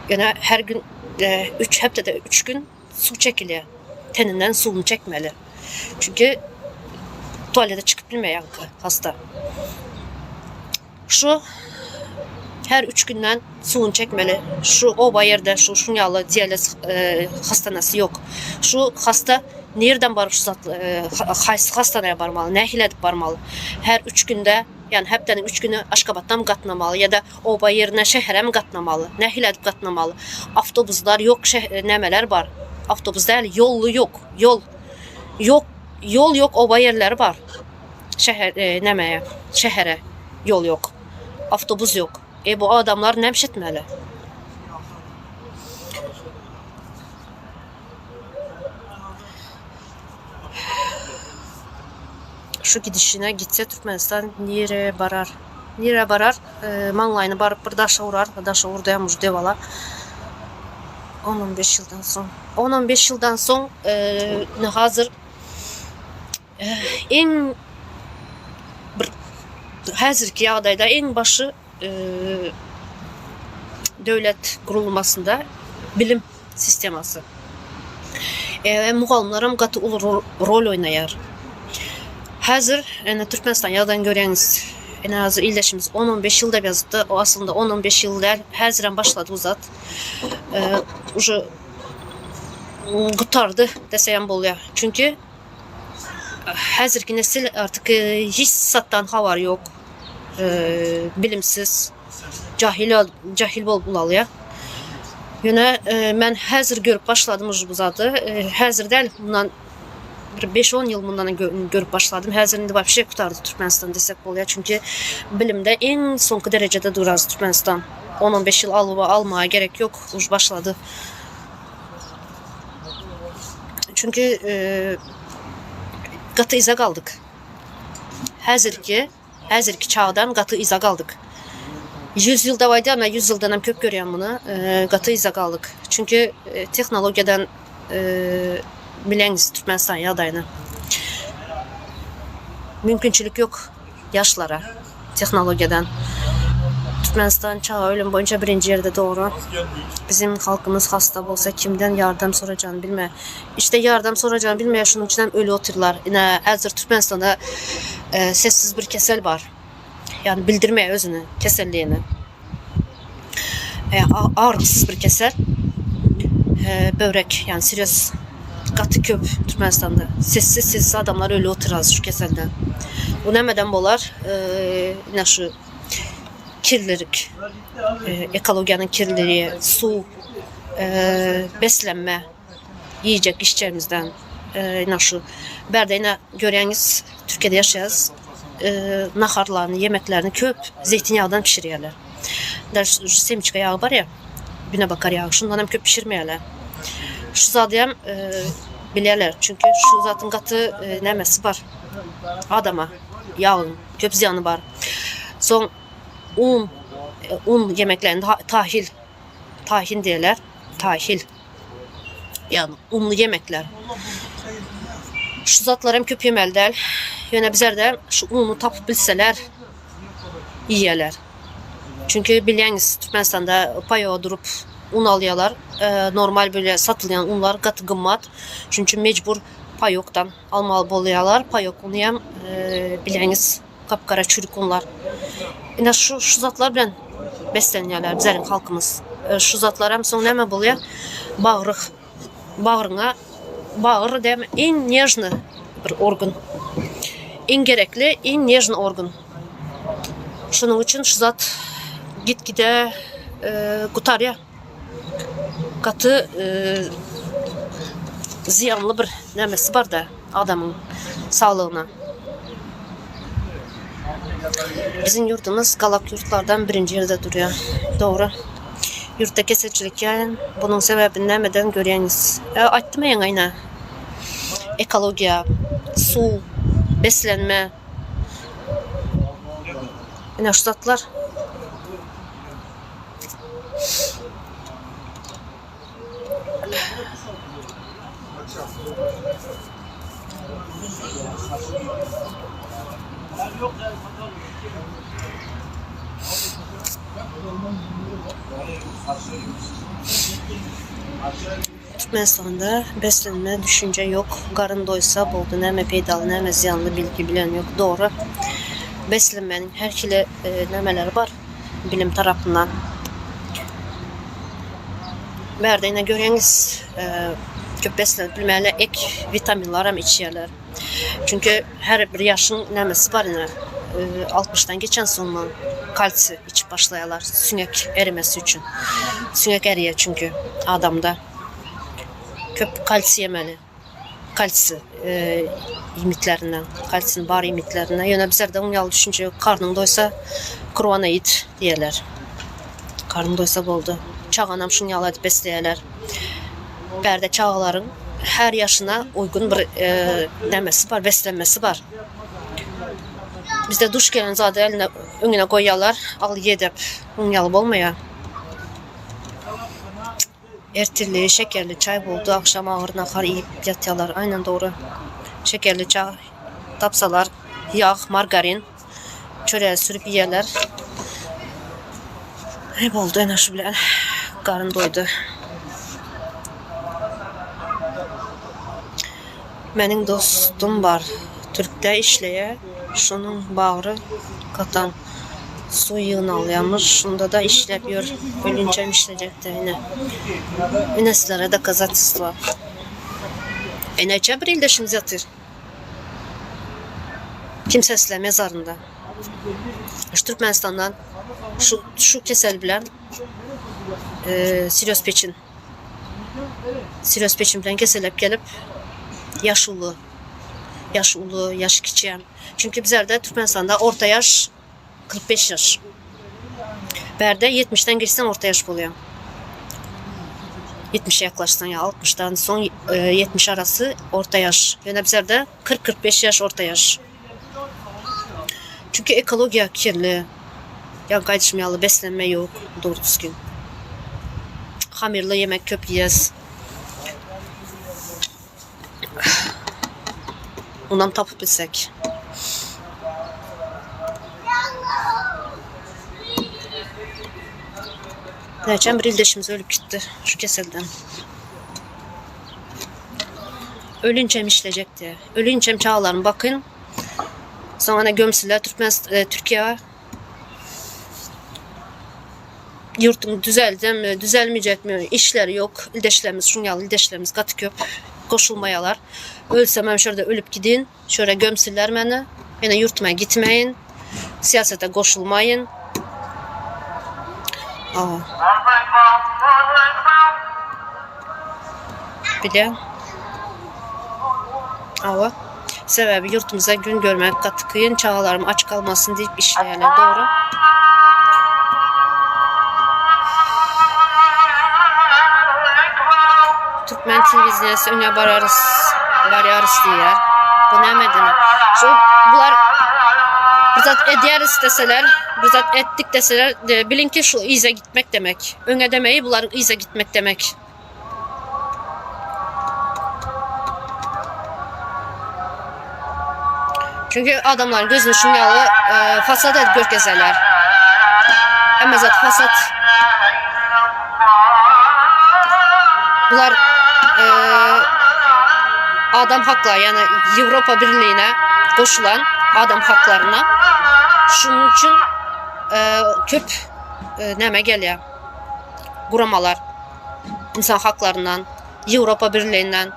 Ýöne her gün üç hepdede üç gün suw çekilýär. Teninden suwuny çekmeli. Çünki tualete çykyp bilmeýär hasta. Şu her üç günden suwuny çekmeli. Şu oba ýerde şu şuň ýaly dialez e, hastanasy ýok. Şu hasta nirden baryp şu zat e, haýsy hastanaya barmaly, nähili edip barmaly? Her üç günde, ýagny hepdeniň üç güni Aşgabatdan gatnamaly ýa-da Oba ýerine şäherem gatnamaly. Nähili edip gatnamaly? Awtobuslar ýok, şäh nämeler bar? Awtobus däl, ýolly ýok. Ýol ýok, ýol ýok oba ýerleri bar. Şäher e, nämeye, şähere ýol ýok. Awtobus ýok. E bu adamlar näme etmeli? Şu gidişine gitse Türkmenistan nirä barar? Nirä barar? Maňlaýyny baryp bir daşa urar. Daşa urdy hem uj dewala. On-on beş ýyldan soň. On-on beş ýyldan soň ine hazir iň bir häzirki ýagdaýda iň başy döwlet gurulmasynda bilim sistemasy. We mugallymlaram gaty uly rol oýnaýar. Häzir ine Türkmenistan ýagdaýyny görýäňiz. Ine häzir ildeşimiz on-on beş ýyl diýip ýazypdy. O aslynda on-on beş ýyl däl. Häzirem başlady bu zat. Uje gutardy desegem bolýar. Çünki Häzirki nesil artık hiç zatdan habary ýok. Bilimsiz, jahil jahil bolup ulalýar. Ýöne men häzir görüp başladym uje bu zady. Häzir däl, mundan bir beş-on ýyl mundan görüp başladym. Häzir indi wapşe gutardy Türkmenistan desek bolýar. Çünki bilimde iň soňky derejede duraz Türkmenistan. On-on beş ýyl almaga gerek ýok, uj başlady. Çünki gaty yza galdyk. Häzirki häzirki çagdan gaty yza galdyk. 100 ýyl daway diýýän, men 100 ýyldan hem köp görýän muny. Gaty yza galdyk. Çünki tehnologiýadan bileňiz Türkmenistan ýagdaýyny. Mümkinçilik ýok ýaşlara tehnologiýadan. Türkmenistan çaga ölüm boýunça birinji ýerde dogry. Bizim halkymyz hasta bolsa kimden ýardam sorajagyny bilme. Işte ýardam sorajagyny bilmeýär şunuň üçin hem ölüp otyrlar. Ine häzir Türkmenistanda sessiz bir kesel bar. Ýagny bildirmeýär özüni keselligini. Agyrdysyz bir kesel. Böwrek ýagny sirez gaty köp Türkmenistanda. Sessiz sessiz adamlar ölüp otyr şu keselden. Bu nämeden bolar? Ine şu kirlilik, ekologiýanyň kirliligi, suw, beslenme, iýjek içjegimizden ine şu bärde ine görýäňiz Türkiýede ýaşaýas naharlaryny ýemeklerini köp zeýtinýagdan bişirýärler. Daş şu semçka ýagy bar ýa günebakar ýagy şundan hem köp bişirmeýärler. Şu zady hem bilýärler çünki şu zatyň gaty nämesi bar adama ýagyň köp zyýany bar. Soň un un ýemeklerini tahil tahin diýerler tahil. Ýagny unly ýemekler. Şu zatlar hem köp ýemeli däl. Ýöne bizlerde şu uny tapyp bilseler iýýärler. Çünki bilýäňiz Türkmenistanda paýoga durup un alýarlar. Normal böyle satylýan unlar gaty gymmat. Şunuň üçin mejbur paýokdan almaly bolýarlar. Paýok uny hem bilýäňiz gap-gara çürik unlar. Ine şu şu zatlar bilen beslenýärler bizleriň halkymyz. Şu zatlar hem soň näme bolýar? Bagryh bagryňa. Bagyr dämi iň nežny bir organ. Iň gerekli, iň nežny organ. Şonuň üçin şu zat git-gide gutarýar. Gaty zyýanly bir nämesi bar-da adamyň saglygyna. Biziň ýurdumyz galak ýurtlardan birinji ýerde durýar. Dogry. Ýurtda keselçilik ýaýran. Bunuň sebäbini nämeden görýäňiz? Ä, aýtdym ýaňy ine. Ekologiýa, suw, beslenme. Ine şu zatlar. Türkmenistanda beslenme düşünje ýok. Garyn doýsa boldy näme peýdaly näme zyýanly bilgi bilen ýok. Dogry. Beslenmäniň her hili nämeleri bar bilim tarapyndan. Bärde ine görýäňiz köp beslenip bilmänler ek witaminlaram içýärler. Çünki her bir ýaşyň nämesi bar ine altmyşdan geçen soňman kalsiý içip başlaýarlar süňek erimesi üçin. Süňek eriýär çünki adamda. Köp kalsiý ýemeli. Kalsiý iýmitlerinden, kalsiýiň bar iýmitlerinden. Ýöne bizlerde oň ýaly düşünje ýok. Karnyň doýsa kurwana iýt diýerler. Karnyň doýsa boldy. Çaganam şuň ýaly edip besleýärler. Bärde çagalaryň her ýaşyna uýgun bir nämesi bar, beslenmesi bar. Bizde duş gelen zady eline öňüne goýýarlar, al ýe dep. Oň ýaly bolmaýar. Ertirli şekerli çaý boldy, agşam agyr nahar iýip ýatýarlar. Aýnan dogry. Şekerli çaý tapsalar, ýag, margarin çörege sürüp iýerler. Aý boldy ene şu bilen garyn doýdy. Meniň dostum bar türkde işleýär şonuň bagry gatan suw ýygnalýamyş şundada işläp ýör ölünçäm işlejekdä ine ine sizlere dokazatelstwo eneçe bir ildeşimiz ýatyr kimsesizler mezarynda şu Türkmenistandan şu şu kesel bilen sirýoz peçin Sirýoz peçin bilen keselläp gelip ýaş uly ýaş uly ýaş kiçi çünki bizlerde Türkmenistanda orta ýaş 45 ýaş bärde 70-den geçseň orta ýaş bolýar 70-e ýaklaşsaň ýa 60-dan soň 70 arasy orta ýaş ýöne bizlerde 40-45 ýaş orta ýaş Çünki ekologiýa kirli. Ýaňky aýdyşym ýaly beslenme ýok dogry düzgün. Hamyrly ýemek köp iýes. Onam tapyp bilsek. Näçe bir ildeşimiz ölüp gitdi şu keselden. Ölünçem işlejekdi. Ölünçem çagalarymy bakyn. Soň ana gömsünler Türkmen Türkiýe ýurtuň düzeldemi, düzelmejekmi, işleri ýok. Ildeşlerimiz şuň ýaly ildeşlerimiz gaty köp goşulmaýarlar. Ölsemem şo ýerde ölüp gidin, şo ýere gömsünler meni. Ýene ýurtuma gitmeýin, syýasata goşulmaýyn. Awa. Bilýän. Hawa. Sebäbi ýurtumyzda gün görmek gaty kyn, çagalarym aç galmasyn diýip işleýärler. Dogry. Türkmen telewideniýesi öňe bararys, barýarys diýýär. Bu näme diýmek? Şu bular bir zat edýäris deseler, bir zat etdik deseler, biliň ki şu yza gitmek demek. Öňe demeýi bularyň yza gitmek demek. Çünki adamlaryň gözüne şuň ýaly e, fasad edip görkezerler. Hemme zat fasad. Bular e, adam haklary, ýagny Ýewropa Birligine goşulan adam haklaryna şunuň üçin e, köp e, näme gelýär? Guramalar. insan haklaryndan, Ýewropa Birliginden.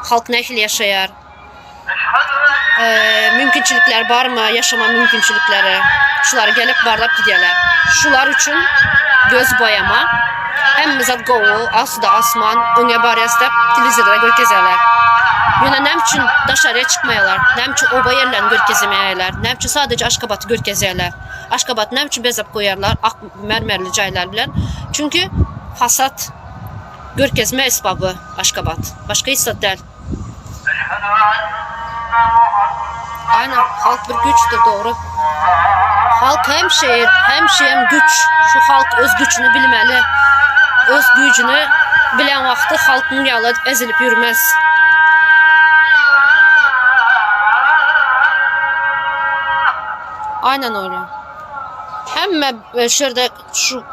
Halk nähili ýaşaýar? Mümkinçilikler barmy, ýaşama mümkinçilikleri? Şulary gelip barlap gidýärler. Şular üçin göz boýama. Hemme zat gowy, asuda asman, öňe barýas diýip telewizorda görkezýärler. Ýöne näme üçin daşaryýa çykmaýarlar? Näme üçin oba ýerlerini görkezmeýärler? Näme üçin sadece Aşgabaty görkezýärler? Aşgabaty näme üçin bezäp goýýarlar ak mermerli jaýlar bilen? Çünki fasad görkezme esbaby Aşgabat. Başga hiç zat däl. Aynen halk bir güçdür doğru. Halk hem şehir hem şeýem güç. Şu halk öz güçüni bilmeli. Öz güýjüni bilen wagty halkyň ýaly ezilip ýürmez. Aynen öyle. Hemme e, şu ýerde şu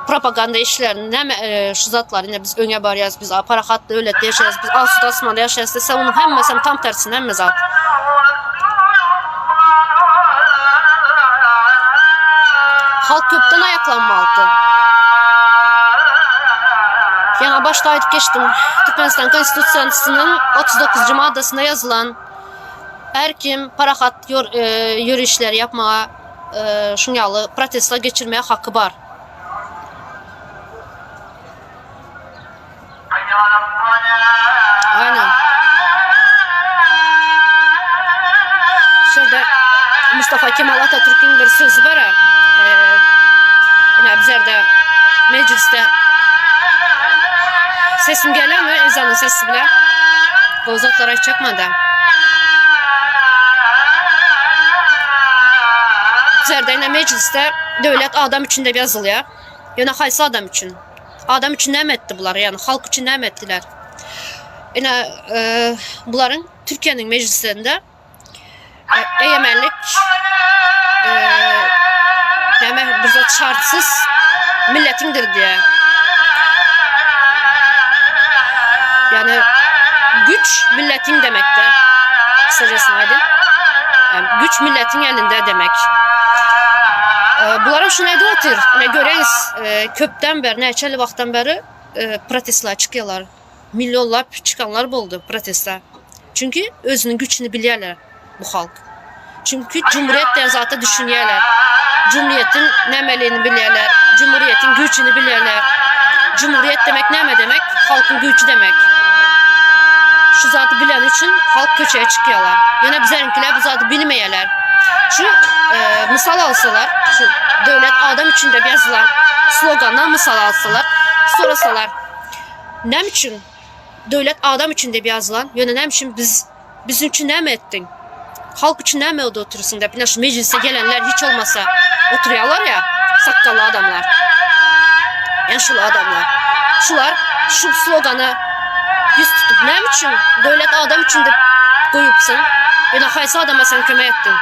propaganda işlerini näme e, şu zatlary ine biz öňe barýas, biz parahat döwletde ýaşaýas, biz asuda asmanda ýaşaýas dese onuň hemmesem tam tersine hemme zat. Halk köpden aýaklanmalydy. Ýaňa başda aýdyp geçdim. Türkmenistan Konstitusiýasynyň 39-njy maddasynda ýazylan her kim parahat ýör, e, ýörişleri ýapmaga şuň ýaly protestler geçirmäge haky bar. Aynen. Şurada Mustafa Kemal Atatürk'ün bir sözü bar. Ee, yine bizlerde mecliste sesim geliyor mu? Ezanın sesi bile. Gozatlar aytacak da. Bizlerde yine mecliste döwlet adam üçin dep ýazylýar. Ýöne haýsy adam üçin? Adam üçin näme etdi bular? Ýagny halk üçin näme etdiler? Ine e, bularyň Türkiýäniň meclislerinde e, egemenlik e, näme bir zat şartsyz milletindir diýe. Yani güç milletin demekte. Kısacasını aydın. Yani güç milletin elinde demek. Ee, bulara şunu edip otur. Ne göreniz e, köpten beri, neçeli vaxtdan beri e, protestler çıkıyorlar. Milyonlap çıkanlar boldy protesta. Çünki özüniň güçüni bilýärler bu halk. Çünki Cumhuriyet diýen zata düşünýärler. Cumhuriyetiň nämeligini bilýärler. Cumhuriyetiň güýjüni bilýärler. Cumhuriyet demek näme demek? Halkyň güýji demek. Şu zady bilen üçin halk köçeye çykýarlar. Ýöne bizleriňkiler bu zady bilmeýärler. Şu e, mysal alsalar, şu döwlet adam üçin diýip ýazylan slogandan mysal alsalar, sorasalar, Näme üçin Döwlet adam üçin diýip ýazylan, ýöne näme üçin biz biziň üçin näme etdiň? Halk üçin näme orada oturursyň diýip, ine şu mejlise gelenler hiç bolmasa oturýarlar ýa, sakgally adamlar. Ýa şul adamlar. Şular şu slogana ýüz tutup näme üçin döwlet adam üçin diýip goýupsyň? Ýöne haýsy adama sen kömek etdiň?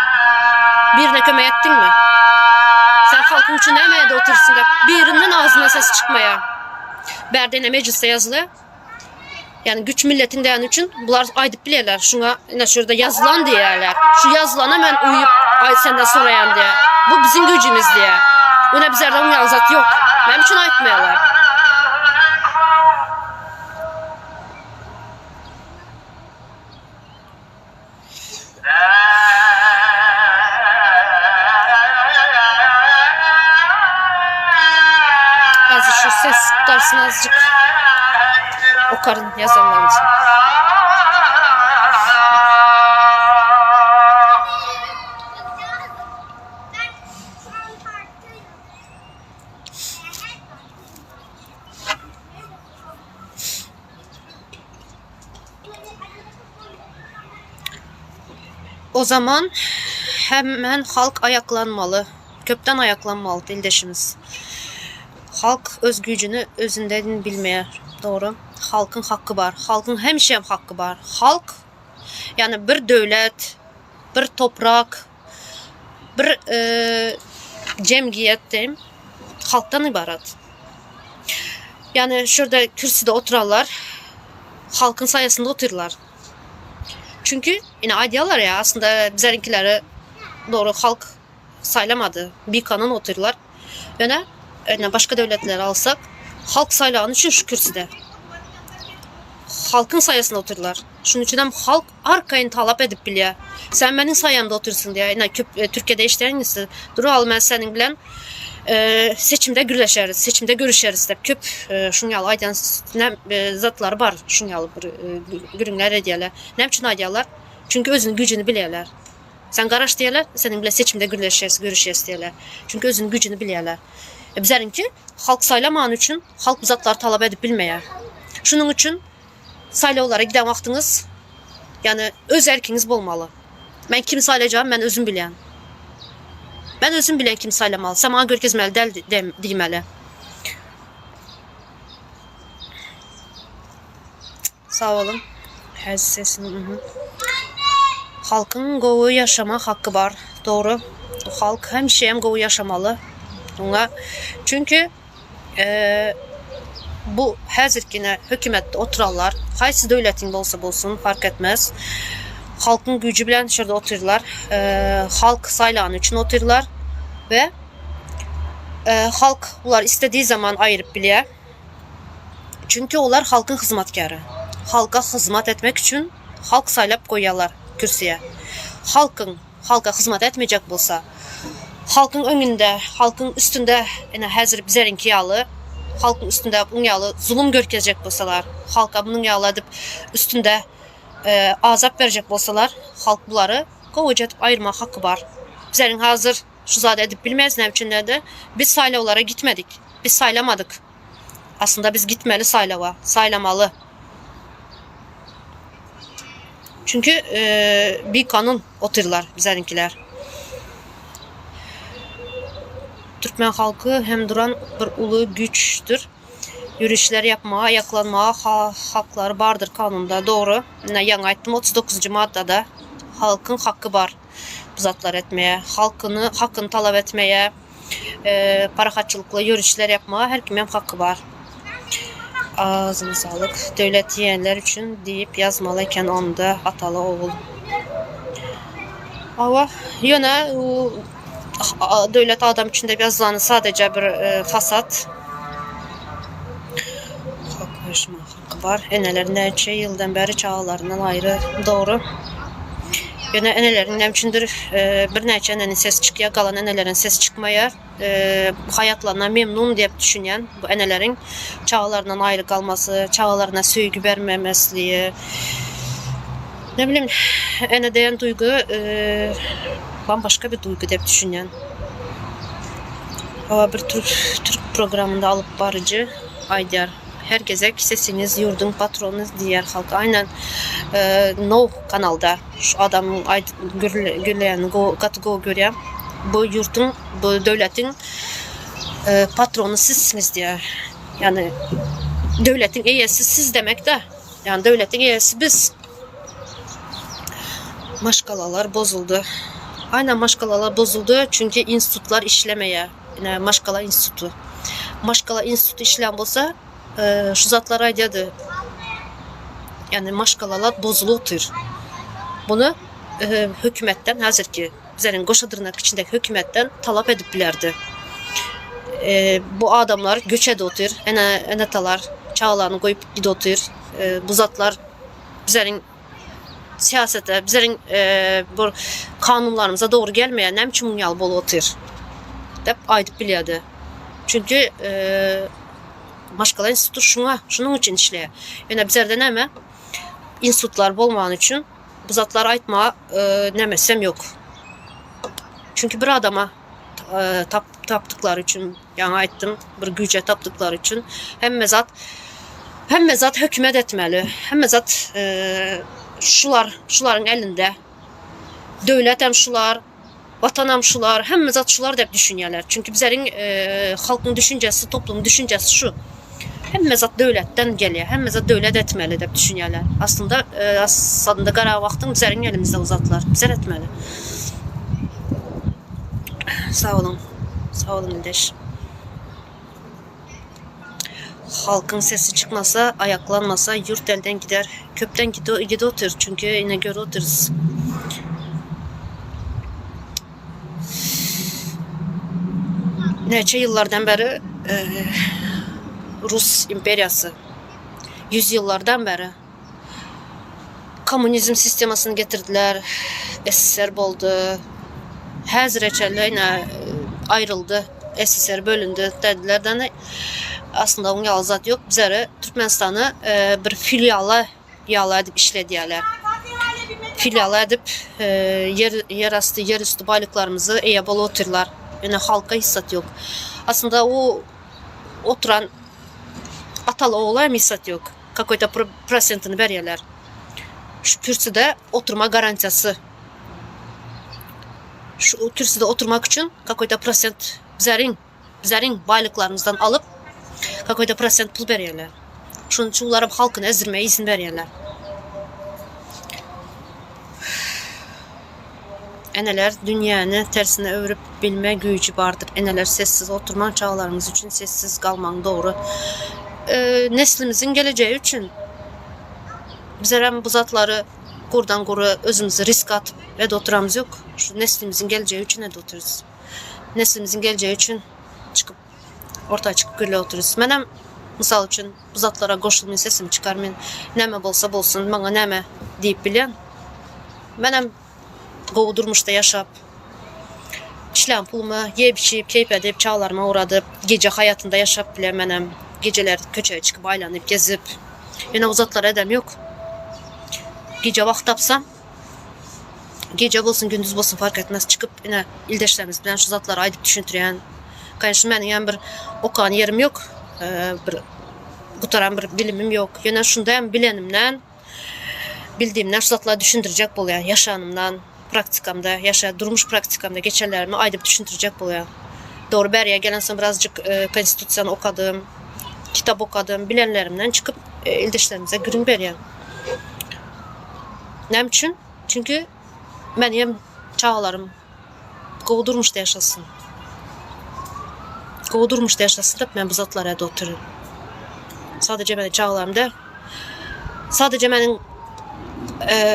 Birine kömek etdiňmi? Sen halkyň üçin näme edip otyrsyň diýip, birinden agzyndan ses çykmaýar. Bärde ine mejlisde ýazylýar. Ýagny güç milletiň däni üçin bular aýdyp bilýärler. Şuňa ine şu ýerde ýazylan diýýärler. Şu ýazylana men uýup aý senden soraýan diýýär. Bu biziň güýjümiz diýýär. Ine bizlerde oň ýaly zat ýok. Näme üçin aýtmaýarlar? Azıcık şu ses tutarsın azıcık. Okarın yazanlarımızı. O zaman hemen halk ayaklanmaly. Köpden ayaklanmaly ildeşimiz. Halk öz güýjüni özünden bilmeýär. Dogry. Halkyň haky bar. Halkyň hemişem haky bar. Halk ýagny bir döwlet, bir toprak, bir e, jemgyýet diýim halkdan ybarat. Ýagny şurada kürsüde oturanlar halkyň saýasynda otyrlar. Çünki ine aýdýarlar ýa aslynda bizleriňkileri dogry halk saýlamady. Bikanun otyrlar. Ýöne ine başga döwletleri alsak halk saýlany üçin şu kürsüde. Halkyň saýasynda otyrlar. Şunuň üçin hem halk arkaýyn talap edip bilýär. Sen meniň saýamda otyrsyň diýýär. Ine köp e, Türkiýede işleýän siz. Dur al men seniň bilen e, seçimde gürleşeris, seçimde görüşeris diýip köp e, şuň ýaly aýdan e, zatlary bar. Şuň ýaly bir e, gürrüňler edýärler. Näme üçin aýdýarlar? Çünki özüniň güýjüni bilýärler. Sen garaş diýýärler, seniň bilen seçimde gürleşeris, görüşeris diýýärler. Çünki özüniň güýjüni bilýärler. E, bizleriňki halk saýlamany üçin halk bu zatlary talap edip bilmeýär. Şunuň üçin saýlawlara giden wagtyňyz ýagny öz erkiňiz bolmaly. Men kimi saýlajagymy men özüm bilýän. Men özüm bilýän kimi saýlamaly. Sen maňa görkezmeli däl diýmeli. Sag boluň. Häzir sesini mhm. Halkyň gowy ýaşama haky bar. Dogry. Halk hemişe hem gowy ýaşamaly. Oňa çünki bu häzirkine hökümetde oturanlar haýsy döwletiň bolsa bolsun fark etmez. Halkyň güýji bilen şurada otyrlar. Halk saýlany üçin otyrlar we halk bular istediği zaman aýyryp bilýär. Çünki olar halkyň hyzmatkary. Halka hyzmat etmek üçin halk saýlap goýýarlar kürsüye. Halkyň halka hyzmat etmejek bolsa, halkyň öňünde, halkyň üstünde ine häzir bizeriňki ýaly halkyň üstünde buň ýaly zulum görkezjek bolsalar, halka munuň ýaly edip üstünde azap berjek bolsalar, halk bulary gowuja edip aýyrmak haky bar. Bizeriň hazir şu zady edip bilmeris näme üçin diýende biz saýlawlara gitmedik. Biz saýlamadyk. Aslynda biz gitmeli saýlawa, saýlamaly. Çünki bikanun otyrlar bizleriňkiler. Türkmen halky hem duran bir uly güýçdür. Ýörişler ýapmaga, aýaklanmaga haklary bardyr kanunda. Dogry. Ine ýaňy aýtdym 39-njy maddada halkyň haky bar bu zatlary etmäge, halkyny hakyny talap etmäge. Parahatçylykly ýörişler ýapmaga her kimem haky bar. Agzyna saglyk. Döwlet diýenler üçin diýip ýazmaly eken onda ataly ogul. Hawa, ýöne u döwlet adam üçin diýip ýazylany sadeje bir fasad. Hak görüşme haky bar. Eneler näçe ýyldan bäri çagalaryndan aýry. Dogry. Ýöne eneleriň näme üçindir birnäçe eneniň sesi çykýar, galan eneleriň sesi çykmaýar. Haýatlaryndan memnun diýip düşünýän bu eneleriň çagalaryndan aýry galmasy, çagalaryna söýgi bermemesligi. Ne bilim, ene diýen duýgy bambaşga bir duýgy diýip düşünýän. Hawa bir türk türk programynda alyp baryjy aýdýar. Her gezek sesiňiz ýurduň patrony diýýär halk. Aýnan now kanalda şu adamyň aýdyp gürleýänini gaty gowy görýän. Bu ýurduň bu döwletiň patrony sizsiňiz diýýär. Ýagny döwletiň eýesi siz demekde. Ýagny döwletiň eýesi biz. Maşgalalar bozuldy. Aýnan maşgalalar bozuldy çünki institutlar işlemeýär. Ine maşgala instituty. Maşgala instituty işlän bolsa, şu zatlary aýdýardy. Ýagny maşgalalar bozulyp otyr. Muny hökümetden häzirki bizleriň goşa dyrnak içindäki hökümetden talap edip bilerdi. Bu adamlar göç edip otyr. Ene ene-atalar çagalaryny goýup gidip otyr. Bu zatlar bizleriň syýasata, bizleriň bir kanunlarymyza dogry gelmeýär, näme üçin muň ýaly bolup otyr? Dep aýdyp bilýärdi. Çünki maşgala instituty şuňa, şunuň üçin işleýär. Ýöne bizlerde näme? Institutlar bolmany üçin bu zatlary aýtmaga nämesem ýok. Çünki bir adama tap tapdyklary üçin, ýaňy aýtdym, bir güýje tapdyklary üçin hemme zat hemme zat hökümet etmeli. Hemme zat şular, şularyň elinde. Döwlet hem şular, watan hem şular, hemme zat şular diýip düşünýärler. Çünki bizleriň halkyň düşünjesi, toplumyň düşünjesi şu. Hemme zat döwletden gelýär, hemme zat döwlet etmeli diýip düşünýärler. Aslynda, aslynda gara wagtyň bizleriň elimizde o zatlar. Bizler etmeli. Sag boluň. Sag boluň ildeş. Halkyň sesi çykmasa, aýaklanmasa ýurt elden gider. Köpden gidip otyr, çünki ine görüp otyrys. Näçe ýyllardan bäri Rus imperiýasy ýüz ýyllardan bäri. Kommunizm sistemasyny getirdiler. SSR boldy. Häzire çenli ine aýryldy. SSR bölündi dediler de aslynda oň ýaly zat ýok. Bizleri Türkmenistany bir filiala ýaly edip işledýärler. Filiala edip ýer ýerasty, ýerüsti baýlyklarymyzy eýe bolup otyrlar. Ýöne halka hiç zat ýok. Aslynda o oturan ataly ogla hem hiç zat ýok. Kakoýta prosentini berýärler. Şu kürsüde oturma garantiýasy. Şu kürsüde oturmak üçin kakoýta prosent bizäriň bizäriň baýlyklarymyzdan alyp kakoýta prosent pul berýärler. Şonuň üçin ularam halkyny ezdirmege izin berýärler. Eneler dünýäni tersine öwrüp bilme güýji bardyr. Eneler sessiz oturmaň çagalaryňyz üçin sessiz galmaň dogry. Neslimiziň gelejegi üçin bizerem bu zatlary gurdan gura özümizi risk atyp edip oturamyz ýok. Şu neslimiziň gelejegi üçin edip otyrys. Neslimiziň gelejegi üçin çykyp orta çykyp gürläp otyrys. Menem mysal üçin bu zatlara goşulmyn sesimi çykarmyn. Näme bolsa bolsun maňa näme diýip bilýän. Menem gowy durmuşda ýaşap, işlän puluma ýep-içip, keýp edip, çagalaryma ugradyp, gije haýatynda ýaşap bilen menem. Gijeler köçä çykyp aýlanyp, gezip. Ýöne bu zatlara edem ýok. Gije wagt tapsam, gije bolsun, gündüz bolsun fark etmez, çykyp ine ildeşlerimiz bilen şu zatlary aýdyp düşündirýän. Конечно, meniň hem bir okan ýerim ýok, bir gutaran bir bilimim ýok. Ýöne şunda hem bilenimden Bildiğimden şu zatlary düşündirjek bolýan, ýaşanymdan, praktikamda, ýaşa durmuş praktikamda geçenlerimi aýdyp düşündirjek bolýan. Dogry bäriýe gelensoň birazjyk konstitusiýany okadym, kitap okadym, bilenlerimden çykyp ildeşlerimize gürrüň berýän. Näme üçin? Çünki meniň hem çagalarym gowy durmuşda ýaşasyn. Gowy durmuşda ýaşasyn diýip men bu zatlary edip otyryn. Sadece meniň çagalarym däl. Sadece meniň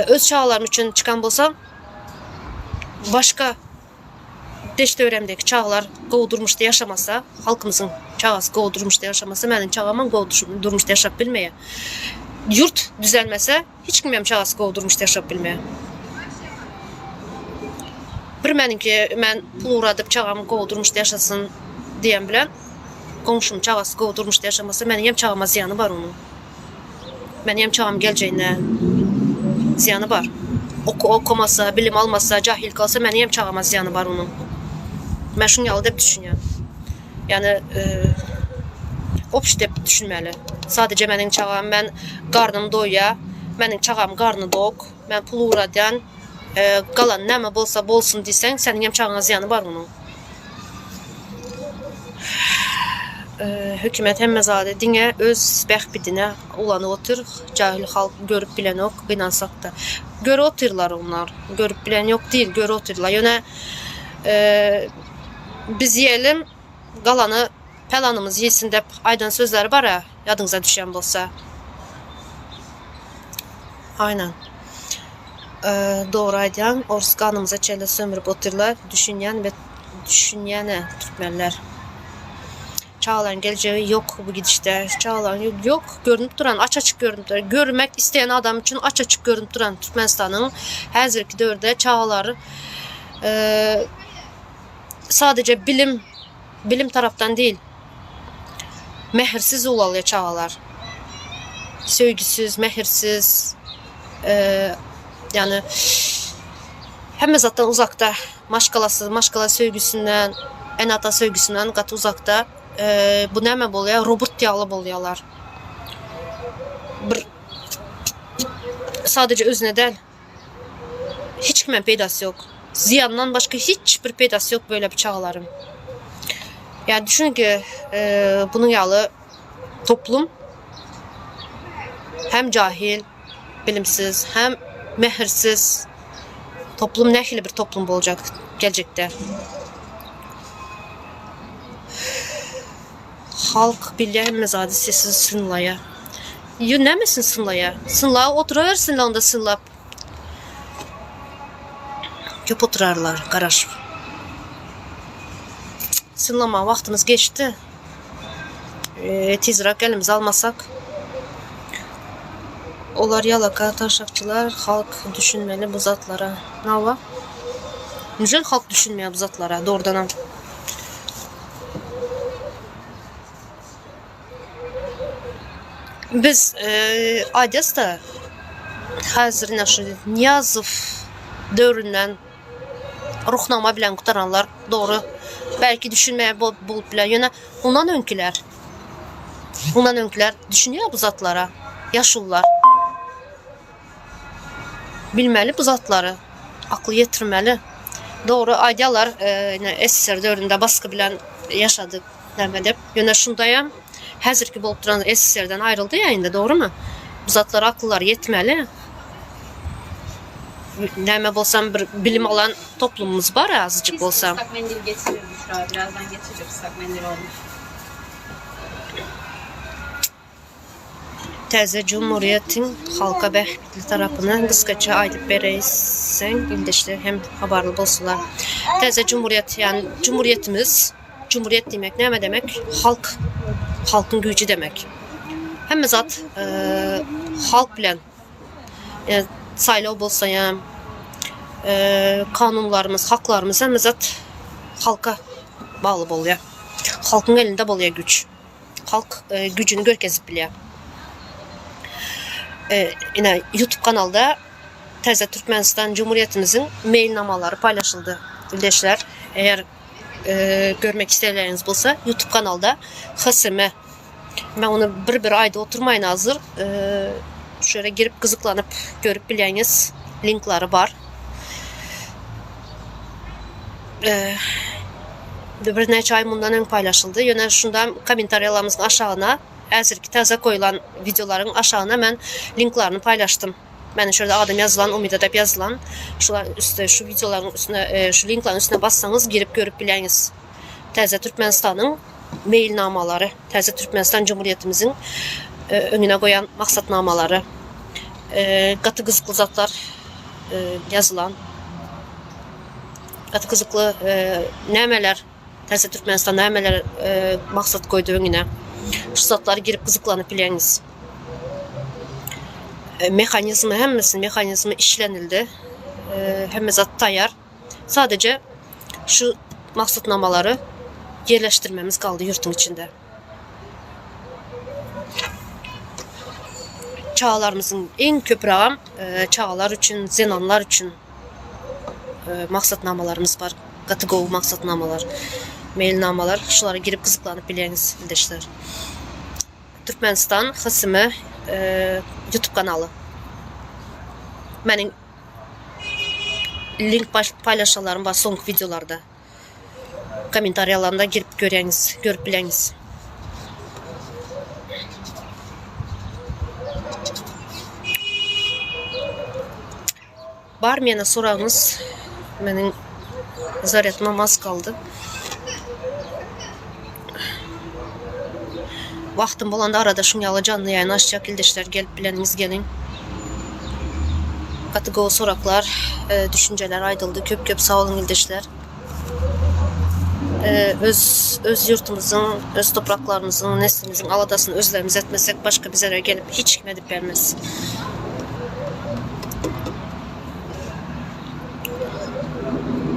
öz çagalarym üçin çykan bolsam, başga deş-töwerämdäki çagalar gowy durmuşda ýaşamasa, halkymyzyň çagasy gowy durmuşda ýaşamasa, meniň çagamam gowy durmuşda ýaşap bilmeýär. Ýurt düzelmese, Hiç kimem çagasy gowy durmuşda ýaşap bilmeýär. Bir meniňki men pul ugradyp çagam gowy durmuşda ýaşasyn diýen bilen goňşym çagasy gowy durmuşda ýaşamasa meniňem çagama zyýany bar onuň. Meniňem çagam geljegine zyýany bar. Oku okamasa, bilim almasa, jahil galsa meniňem çagama zyýany bar onuň. Men şuň ýaly dep düşünýän. Ýani obşi dep düşünmeli. Sadece meniň çagam men garnym doýýa, meniň çagam garny dok, men pul ugradýan, galan näme bolsa bolsun diýseň, seniňem çagaňa zyýany bar munuň. Hökümet hemme zady diňe öz bähbidine ulanyp otyr, jahil halk görüp bilenok, gynansakda. Görüp otyrlar onlar, görüp bilen ýok diýil, görüp otyrlar. Ýöne Biz iýelim, galany pelanymyz iýsin dep aýdan sözleri bar-a, ýadyňyza düşýän bolsa. Aýnan. Dogry aýdýaň, orus ganymyza çenli sömürip otyrlar, düşünýän we düşünýän-ä türkmenler. Çagalaryň geljegi ýok bu gidişde. Çagalaryň ýok, görnüp duran, aç-açyk görnüp duran, görmek isleýän adam üçin aç-açyk görnüp duran Türkmenistanyň häzirki döwürde çagalar Sadece bilim, bilim tarapdan değil, mähirsiz ulalýar çagalar. Söýgüsiz, mähirsiz, ýagny hemme zatdan uzakda, maşgalasyz, maşgala söýgüsinden, ene-ata söýgüsinden gaty uzakda. Bu näme bolýar? Robot ýaly bolýarlar. Bir sadece özüne däl, Hiç kime peýdasy ýok. Zyýandan başga hiç bir peýdasy ýok böyle bir çagalaryň. Ýa düşüniň ki, bunuň ýaly toplum hem jahil, bilimsiz, hem mähirsiz toplum nähili bir toplum boljak geljekde. Halk bilýär hemme zady sessiz synlaýar. Ýo nämesini synlaýar? Synlap oturawersinler onda synlap. Köp oturarlar garaşyp. Synlamaga wagtymyz geçdi. Tizräk elimize almasak. Olar ýalaka taşakçylar halk düşünmeli bu zatlara. Nawa? Nujel halk düşünmeýär bu zatlara dogrudanam. Biz aýdýas-da häzir ine şu Nyýazow döwründen Ruhnama bilen gutaranlar dogry belki düşünmeýän bolup biler ýöne ondan öňkiler ondan öňkiler düşünýär bu zatlara ýaşulular bilmeli bu zatlary akyl ýetirmeli dogry aýdýarlar ine SSR döwründe basgy bilen ýaşadyk näme dep ýöne şundaýam häzirki bolup duran SSR-den aýryldy ýa indi dogrymy bu zatlara akyllary ýetmeli. Näme bolsam bir bilim alan toplumymyz bar azajyk bolsa. Islak mendil getirir Büşra. Birazdan getirecek ıslak mendil olmuş. Täze Jumhurýetiň halka bähbitli tarapyny gysgaça aýdyp beräýseň ildeşler hem habarly bolsunlar. Täze Jumhurýet ýagny Jumhurýetimiz Jumhurýet diýmek näme demek? Halk halkyň güýji demek. Hemme zat halk bilen Saýlaw bolsa ýa kanunlarymyz, haklarymyz hemme zat halka bagly bolýar. Halkyň elinde bolýar güýç. Halk güýjüni görkezip bilýär. Ine YouTube kanalda Täze Türkmenistan Cumhuriyetimiziň meýilnamalary paýlaşyldy. Ildeşler, eger görmek isleýänleriňiz bolsa YouTube kanalda HSM Men ony bir-bir aýdyp oturmaýyn hazir. Şu ýere girip gyzyklanyp görüp bilýäňiz. Linklary bar. Birnäçe aý mundan öň paýlaşyldy. Ýöne şunda kommentariýalarymyzyň aşagyna häzirki täze goýlan wideolaryň aşagyna men linklaryny paýlaşdym. Meniň şu ýerde adym ýazylan, Umyda dep ýazylan. Şular üsti şu wideolaryň üstüne şu linklaryň üstüne bassaňyz girip görüp bilýäňiz. Täze Türkmenistanyň meýilnamalary, täze Türkmenistan Jumhurýetimiziň öňüne goýan maksatnamalary, gaty gyzykly zatlar ýazylan. Gaty gyzykly nämeler, täze Türkmenistan nämeler maksat goýdy öňüne. Şu zatlary girip gyzyklanyp bilýäňiz. Mehanizmi hemmesi mehanizmi işlenildi. Hemme zat taýýar. Sadece şu maksatnamalary ýerleşdirmemiz galdy ýurtuň içinde. Çagalarymyzyň iň köprägem çagalar üçin, zenanlar üçin maksatnamalarymyz bar. Gaty gowy maksatnamalar, meýilnamalar. Şulara girip gyzyklanyp bilýäňiz ildeşler. Türkmenistan HSM YouTube kanaly. Meniň Link paýlaşanlarym bar soňky wideolarda. Kommentariýalarynda girip görýäňiz, görüp bileňiz. Barmy ýene soragyňyz? Meniň zarýadymam az galdy. Wagtym bolanda arada şuň ýaly janly ýaýyn açjak ildeşler gelip bileniňiz geliň. Gaty gowy soraklar, düşünjeler aýdyldy. Köp köp sag boluň ildeşler. Öz öz ýurtumyzyň, öz topraklarymyzyň, neslimiziň aladasyny özlerimiz etmesek başga bizlere gelip hiç kim edip bermez.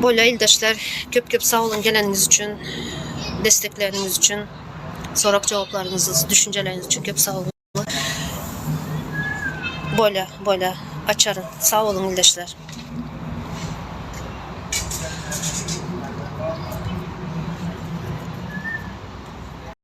Bolýa ildeşler köp köp sag boluň geleniňiz üçin destekleriňiz üçin sorag jogaplaryňyz düşünjeleriňiz üçin köp sag boluň Bolýa bolýa açaryn sag boluň ildeşler.